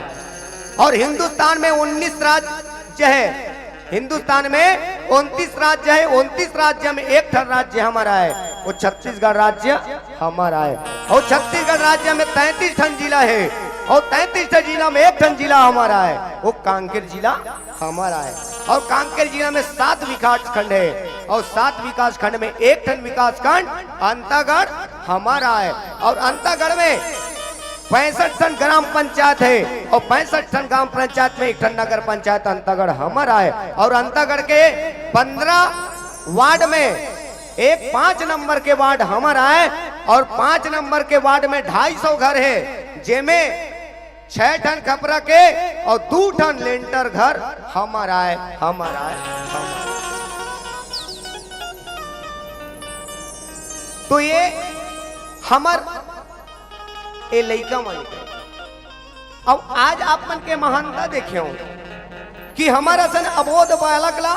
और हिंदुस्तान में उन्नीस राज्य हे, हिंदुस्तान में उनतीस राज्य हे, उनतीस राज्य में एक ठन राज्य हमर आय, ओ छत्तीसगढ़ राज्य हमर आय। अउ छत्तीसगढ़ राज्य में तैंतीस ठन जिला हे, और तैंतीस ठन जिला में एक ठन जिला हमर आय, वो कांकेर जिला हमर आय। और कांकेर जिला में सात विकास खंड हे, और सात विकास खंड में एक ठन विकास खंड अंतागढ़ हमर आय। और अंतागढ़ में पैंसठ ठन ग्राम पंचायत हे, और पैंसठ ठन ग्राम पंचायत में एक ठन नगर पंचायत अंतागढ़ हमर आय। और अंतागढ़ के पंद्रह वार्ड में एक पाँच नंबर के वार्ड हमर आय, और पाँच नंबर के वार्ड में ढाई सौ घर हे, जेमे छह ठन खपरा के और दू ठन लेंटर घर हमर आय, हमर आय, हमर आय। तो ये हमर ए लइका मन के। अब आज आप मन के महानता देखे हो कि हमर असन अबोध बालक ला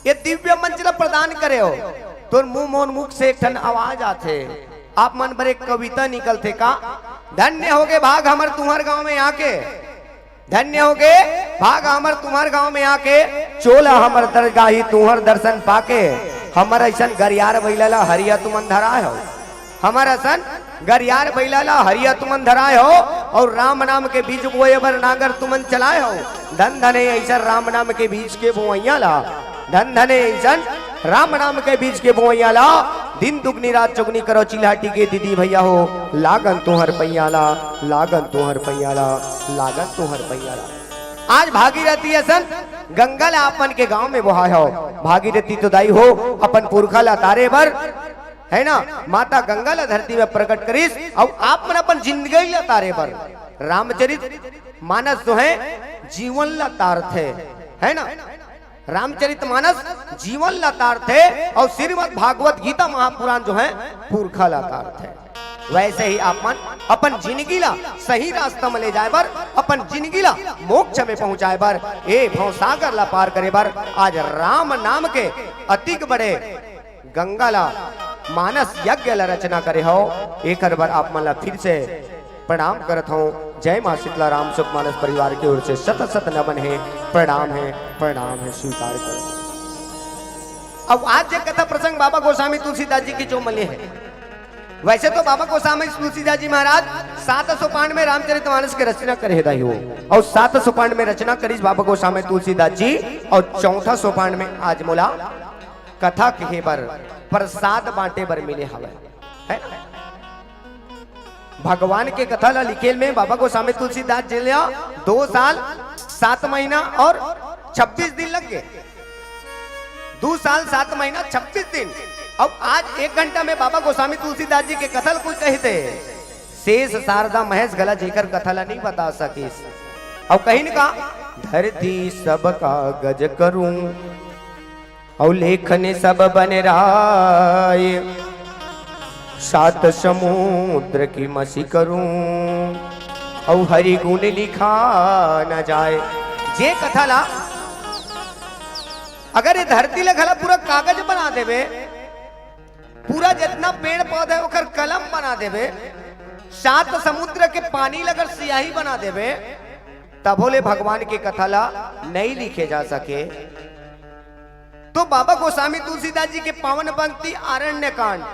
ये दिव्य मंच ला प्रदान करे हो। तोर मुंह मोर मुख से एक ठन आवाज आथे, आप मन बर एक कविता निकलथे का? धन्य होगे भाग हमर तुम्हर गांव में आके, धन्य होगे भाग हमर तुम्हर गांव में आके, चोला हमर दरगाही तुम्हर दर्शन पाके, हमर अइसन गरियार बइला ला हरिया तुमन धराए हो। हमर असन गरियार बइला ला हरिया तुमन धराए हो, और राम नाम के बीज बोए बर नांगर तुमन चलाए हो। धन धन हे अइसन राम नाम के बीज के बोवइया ला, धन धन हे अइसन राम नाम के बीज के बोवइया ला। दिन दुगनी रात चौगनी करो चिल्हाटी के दीदी भैया हो, लागन तुहर पैया ला, लागन तुहर पैया ला, लागन तुहर पैया ला। आज भागीरथी असन गंगा ला अपन के गांव में बोहाए हो। भागीरथी तो दाई हो अपन पुरखा ला तारे बर, है ना, माता गंगा ला धरती में प्रकट करिस, अउ आप मन अपन जिंदगी ला तारे बर। रामचरित मानस जो है जीवन ला तारथे, है ना, रामचरित मानस जीवन ला तारथे, अउ श्रीमद् भागवत गीता महापुराण जो है पुरखा ला तारथे। वैसे ही आप मन अपन जिंदगी ला सही रास्ता में ले जाए बर, अपन जिंदगी ला मोक्ष में पहुंचाए बर, ए भवसागर ला पार करे बर आज राम नाम के अतिक बड़े गंगा ला मानस यज्ञ ला रचना करे हो, एकर बर आप मन ला फिर से प्रणाम करत हूँ। जय माँ शीतला राम सुख मानस परिवार की ओर से शत शत नमन है, प्रणाम है, प्रणाम है, स्वीकार करो। अब आज जे कथा प्रसंग बाबा गोस्वामी तुलसीदास जी की जो मले है, वैसे तो बाबा गोस्वामी तुलसीदास जी महाराज सात सोपान में रामचरित मानस के रचना करे दाई हो, और सात सोपान में रचना करिस बाबा गोस्वामी तुलसीदास जी, और चौथा सोपान में आज मोला कथा कहे बर, प्रसाद बांटे बर मिले हवय, है ना? भगवान के कथा ला लिखे में बाबा गोस्वामी तुलसीदास जी ला दो साल सात महीना और छब्बीस दिन लग गए। दो साल सात महीना छब्बीस दिन। अब आज एक घंटा में बाबा गोस्वामी तुलसीदास जी के कथा ला कोई कहिथे, शेष शारदा महेश घला जेकर कथा ला नहीं बता सकिस। अब कहीं का धरती सब कागज करूं, अउ लेखन सब बन राय, सात समुद्र की मसी करूं, अउ हरि गुण लिखा न जाए। जे कथा ला अगर ये धरती ला घला पूरा कागज बना देवे, पूरा जितना पेड़ पौधा है ओकर कलम बना देवे, सात समुद्र के पानी ला अगर सियाही बना देवे, तभो ले भगवान के कथा ला नहीं लिखे जा सके। तो बाबा गोस्वामी तुलसीदास जी के पावन पंक्ति आरण्य कांड,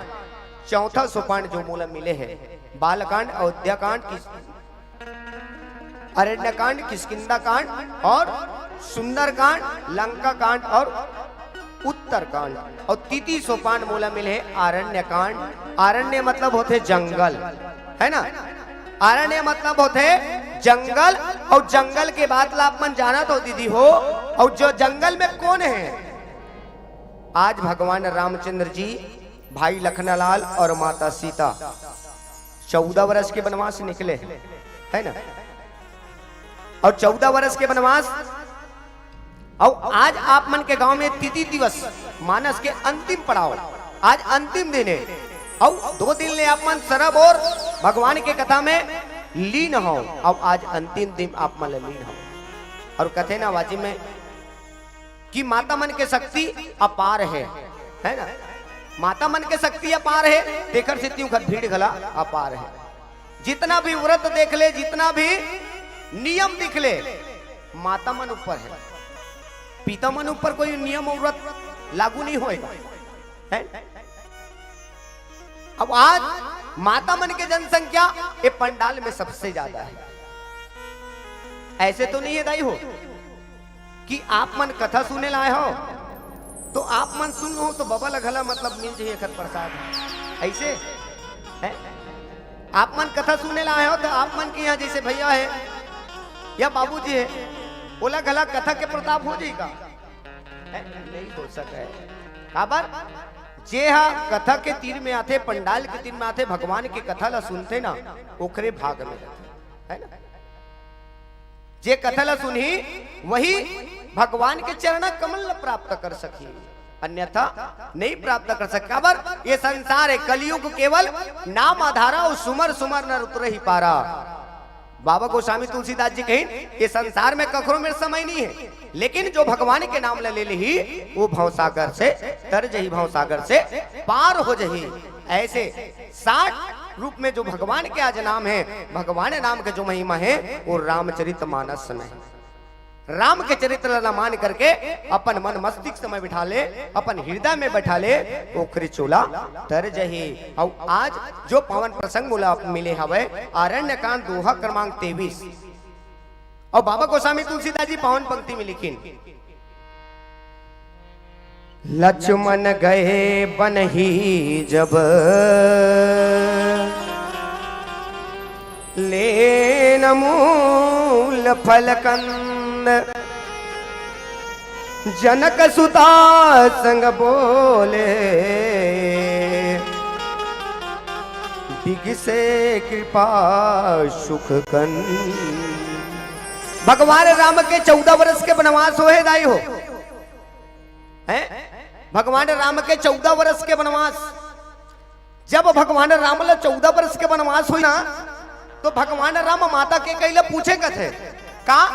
चौथा सोपान जो मोला मिले है, बालकांड, अयोध्या कांड, किस-, अरण्य कांड, किष्किंधा कांड और सुंदर कांड, लंका कांड और उत्तर कांड। और तीती सोपान मोला मिले है आरण्य कांड। आरण्य मतलब होथे जंगल, है ना? आरण्य मतलब होथे जंगल। और जंगल के बात ला आप मन जानत हो दीदी हो। और जो जंगल में कौन है? आज भगवान रामचंद्र जी, भाई लखनालाल और माता सीता चौदह वर्ष के वनवास निकले, है ना? और चौदह वर्ष के वनवास, और आज आप मन के गांव में तीती दिवस, मानस के अंतिम पड़ाव, आज अंतिम दिन है। और दो दिन ले आप मन सरब और भगवान के कथा में लीन हो, और आज अंतिम दिन आप मन लीन हो। और कथे ना वाजिब में कि माता मन के शक्ति अपार है, है ना? माता मन के शक्ति अपार है, तेकर सेती उखर भीड़ घला अपार है। जितना भी व्रत देख ले, जितना भी नियम दिख ले, माता मन ऊपर है। पिता मन ऊपर कोई नियम और व्रत लागू नहीं होएगा, है? अब आज माता मन के जनसंख्या ये पंडाल में सबसे ज्यादा है। ऐसे तो नहीं है दाई हो कि आप मन कथा सुने ला आए हो तो आप मन सुन लो तो बबा ल घला मतलब मिल जाही एकर प्रसाद। ऐसे है, आप मन कथा सुने ला आए हो तो आप मन के यहाँ जैसे भैया है या बाबूजी है, ओला घला कथा के प्रताप हो जाही का? है? नहीं हो सके। काबर? जे हा कथा के तीर में आथे, पंडाल के तीर में आथे, भगवान के कथा ला सुनथे ना, ओकरे भाग में रथे, है ना? जे कथा ला सुनही, वही भगवान के चरणा कमल ला प्राप्त कर सकही, अन्यथा नहीं प्राप्त कर सकही। काबर? ये संसार है, कलयुग केवल नाम आधारा, अउ सुमर सुमर नर उतरही पारा। बाबा गोस्वामी तुलसीदास जी कहिन, ये संसार में कखरो मेर समय नहीं है, लेकिन जो भगवान के नाम ला ले लेही, वो भवसागर से तर जही, भवसागर से पार हो जही। ऐसे साठ रूप में जो भगवान के आज नाम है, भगवान नाम के जो महिमा है, वो रामचरित मानस में है। राम के चरित्र ला मान करके अपन मन मस्तिष्क में बिठा ले, अपन हृदय में बैठा ले, ओखरी चोला तर जही। अउ आज जो पावन प्रसंग मोला मिले हवय, आरण्य कांड दोहा क्रमांक तेईस, अउ बाबा गोस्वामी तुलसीदास जी पावन पंक्ति में लिखिन, लक्ष्मण गए बनही जब, लेन मूल फल कंद। जनक सुता संग बोले, बिगसे कृपा सुख कंद। भगवान राम के चौदह वर्ष के वनवास होहे दाई हो, हैं? भगवान राम के चौदह वर्ष के वनवास। जब भगवान राम ला चौदह वर्ष के वनवास होइस ना, तो भगवान राम माता कैकेयी ला पूछे कथे का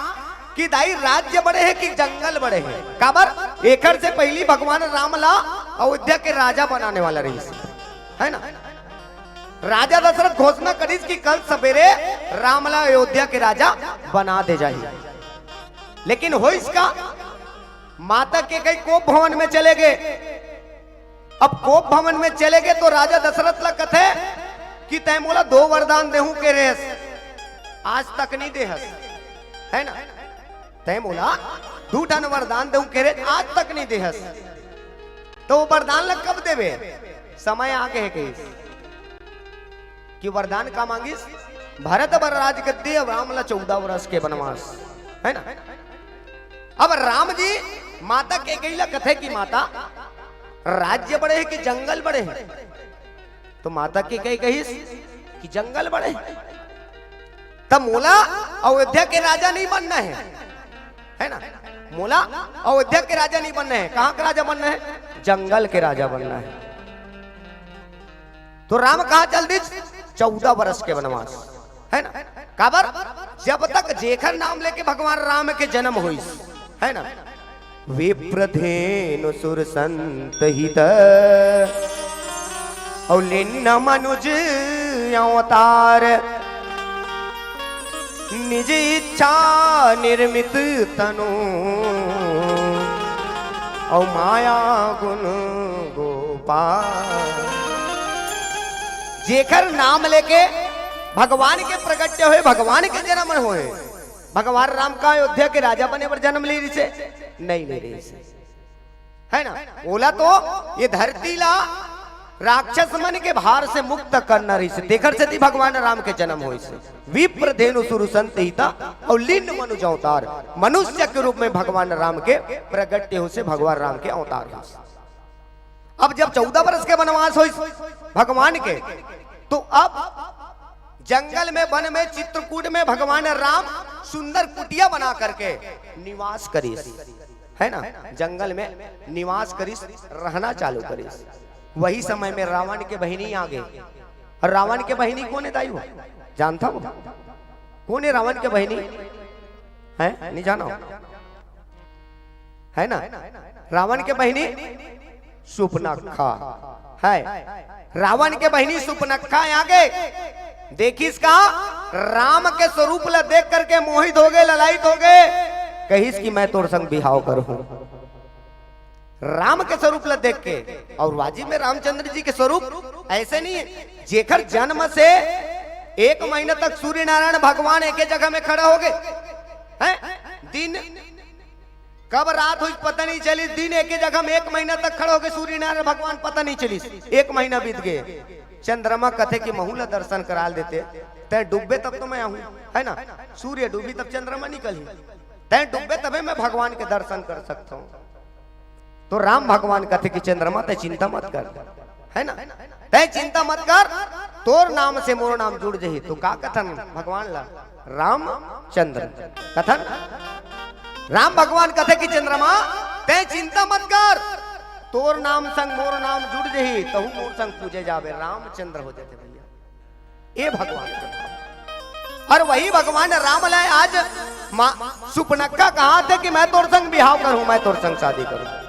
कि दाई, राज्य बड़े हे कि जंगल बड़े हे? काबर? एकर से पहिली भगवान राम ला अयोध्या के राजा बनाने वाला रहिस, है ना? राजा दशरथ घोषणा करिस कि कल सवेरे राम ला अयोध्या के राजा बना दे जाही। लेकिन होइस का? माता कैकेयी कोप भवन में चले गे। अब कोप भवन में चले गे तो राजा दशरथ ला कथे कि तैं मोला दो वरदान देहूं कहे रहेस, आज तक नहीं देहस, है ना? तैं मोला दू ठन वरदान देहूं कहे रहेस, आज तक नहीं देहस। तो वो वरदान ला कब देबे? समय आ गे हे कहिस। कि वरदान का मांगिस? भरत बर राजगद्दी, अब राम ला चौदह वर्ष के वनवास, है ना? अब राम जी माता कैकेयी ला कथे कि माता, राज्य बड़े हे कि जंगल बड़े हे? तो माता कैकेयी कहिस कि जंगल बड़े हे। तब मोला अयोध्या के राजा नहीं बनना हे, है ना? मोला अयोध्या के राजा नहीं बनना हे। कहां के राजा बनना हे? जंगल के राजा बनना हे। तो राम कहां चल दिस? चौदह वर्ष के वनवास, है ना? काबर? जब तक जेखर नाम लेके भगवान राम के जन्म होइस, है ना? विप्र धेनु सुर संत हित, अउ लीन मनुज अवतार। निज इच्छा निर्मित तनु, अउ माया गुण गोपाल। जेखर नाम लेके भगवान के प्रगट्य होय, भगवान के जन्म होय, भगवान राम का अयोध्या के राजा बने बर जन्म ले रिहिसे? नहीं ले रिहिसे, है ना? ओला तो ये धरती ला राक्षस मन के भार से मुक्त करना रिहिसे, तेखर सेती भगवान राम के जन्म होइसे। विप्र धेनु सुर संत हिता, अउ लीन मनुज अवतार, मनुष्य के रूप में भगवान राम के प्रगट्य होइसे, भगवान राम के अवतार होइसे। अब जब चौदह वर्ष के वनवास होइस भगवान के, तो अब जंगल में, वन में, चित्रकूट में भगवान राम सुंदर कुटिया बना करके निवास करिस, है ना? जंगल में निवास करिस, रहना चालू करिस। वही समय में रावण के बहिनी आ गे। अउ रावण के बहिनी कोन हे दाई हो? जानथव? कोन हे रावण के बहिनी? हैं? नहीं जानो? है ना? रावण के बहिनी सुपनखा हे। रावण के बहिनी सुपनखा आ गे। देखिस का? राम के स्वरूप ला देख करके मोहित हो गे, ललायित हो गे। कहिस कि मैं तोर संग बिहाव करहूं। राम के स्वरूप ला देख के। और वाजिब में रामचंद्र जी के स्वरूप ऐसे नहीं है। जेकर जन्म से एक महीना तक सूर्य नारायण भगवान एके जगह में खड़ा हो गए हैं। दिन कब रात हुई पता नहीं चली, दिन एके जगह में एक महीना तक खड़ा हो गए सूर्य नारायण भगवान, पता नहीं चली। एक महीना बीत गए, चंद्रमा कथे कि महू ला दर्शन करा देते, तै डूबे तब तो मैं आऊं, है ना? सूर्य डूबी तब चंद्रमा निकली, तै डूबे तबे मैं भगवान के दर्शन कर सकता हूँ। तो राम भगवान कथे कि चंद्रमा तै चिंता मत कर, है ना? तै चिंता मत कर, तोर नाम से मोर नाम जुड़ जही। तो का कथन भगवान ला? रामचंद्र कथन। राम भगवान कथे कि चंद्रमा, तै चिंता मत कर, तोर नाम संग मोर नाम जुड़ जही, तहू मोर संग पूजे जाबे, रामचंद्र हो जाते भैया। ये भगवान के भाव। और वही भगवान राम ला आज माँ सुपनखा कहा थे कि मैं तोर संग बिहाव करूं, मैं तोर संग शादी करूं।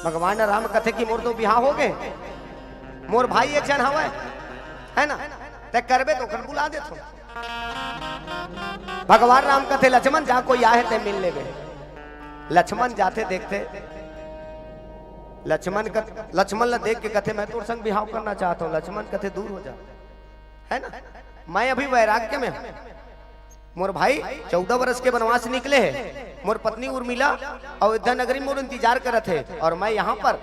भगवान राम कथे कि मोर तो बिहाव हो गए, मोर भाई एक जन हवय, है ना, तै करबे तो ओकर बुला देथो। भगवान राम कथे लक्ष्मण जा, कोई आहे तै मिल लेबे। लक्ष्मण जाथे देखथे, लक्ष्मण क-, लक्ष्मण ला देख के कथे मैं तोर संग बिहाव करना चाहता हूँ। लक्ष्मण कथे दूर हो जा, है ना, मैं अभी वैराग्य में हूँ। मोर भाई चौदह वर्ष के वनवास निकले हे, मोर पत्नी उर्मिला अयोध्या नगरी मोर इंतजार करत हे, और मैं यहाँ पर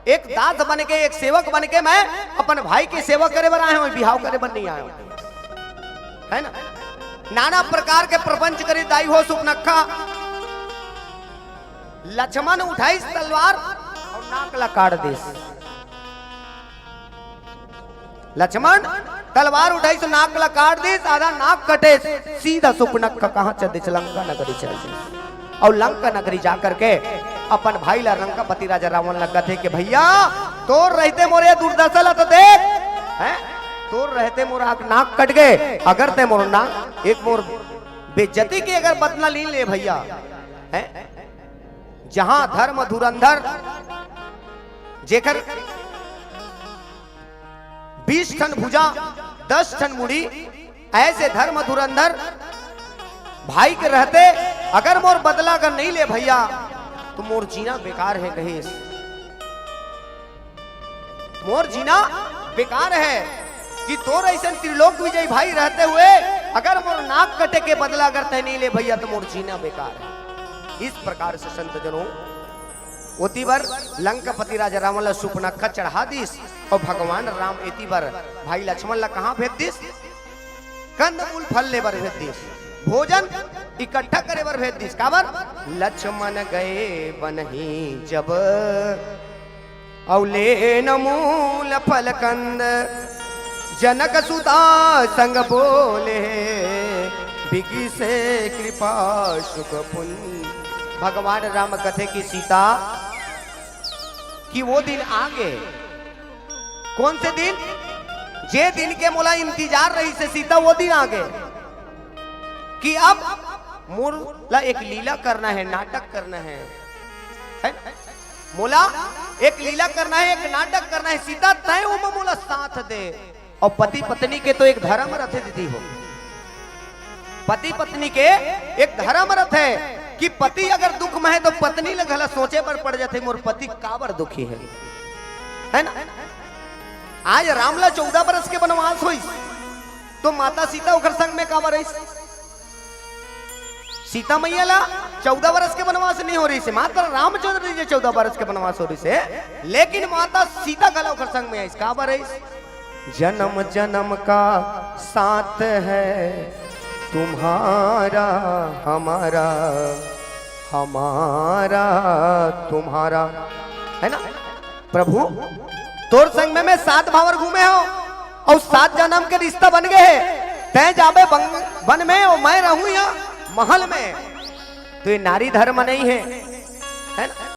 एक दास बन के, एक सेवक बन के मैं अपन भाई के सेवा करे बर आए हूँ, बिहाव करे बर नहीं आए हूँ, है ना? नाना प्रकार के प्रपंच करी दाई हो सुपनखा। लक्ष्मण उठाइस तलवार और नाक ला काट दिस। लक्ष्मण तलवार उठाइस, नाक ला काट दिस, आधा नाक कटे, सीधा सुपनखा कहाँ चल दिस, लंका नगरी चल दिस। और लंका नगरी जा करके अपन भाई ला, लंकापति राजा रावण ला कथे कि भैया, तोर रहते मोर ये दुर्दशा ला तो देख, हैं? तोर रहते मोर आग नाक कट गए, अगर तै मोर ना एक मोर बेइज्जती के अगर बदला ली ले भैया, हैं? जहां धर्म धुरंधर, जेकर बीस ठन भुजा, दस ठन मुड़ी, ऐसे धर्म धुरंधर भाई के रहते अगर मोर बदला अगर नहीं ले भैया, तो मोर जीना बेकार है कहिस। मोर जीना बेकार है कि तोर ऐसन त्रिलोक विजयी भाई रहते हुए अगर मोर नाक कटे के बदला अगर तै नहीं ले भैया, तो मोर जीना बेकार है। इस प्रकार से संत जनों, ओती बर लंकापति राजा रावण ला सुपनखा चढ़ा दिस और भगवान राम एती बर भाई लक्ष्मण ला कहाँ भेज दिस? कंद मूल फल ले बर भेज दिस, भोजन इकट्ठा करे बर भेज दिस। काबर? लक्ष्मण गए बनही जब, अउ लेन मूल फल कंद, जनक सुता संग बोले, बिगिसे कृपा सुख पुन। भगवान राम कथे कि सीता, कि वो दिन आगे। कौन से दिन? जे दिन के मोला इंतजार रहिस हे सीता, वो दिन आगे कि अब मोर ला एक लीला करना है, नाटक करना है, है ना? मोला एक लीला करना है, एक नाटक करना है सीता, तय ओमा मोला साथ दे। और पति पत्नी के तो एक धर्म रथे दीदी हो, पति पत्नी के एक धर्म रथे कि पति अगर दुख में है तो पत्नी ले घला सोचे बर पड़ जाथे, मोर पति काबर दुखी है, है ना? आज राम ला चौदह बरस के वनवास होइस, तो माता सीता ओकर संग में काबर रहिस? सीता मैया ला चौदह बरस के वनवास नहीं हो रहिस हे, माता रामचंद्र जी चौदह बरस के वनवास हो रहिस हे, लेकिन माता सीता घला ओकर संग में आइस। काबर आइस? जन्म जन्म का साथ है तुम्हारा हमारा, हमारा तुम्हारा, है ना? प्रभु, तोर संग में मैं सात भावर घूमे हो और सात जन्म के रिश्ता बन गए हे। तै जाबे बन, बन में और मैं रहूं यहाँ महल में, तो ये नारी धर्म नहीं है, है ना?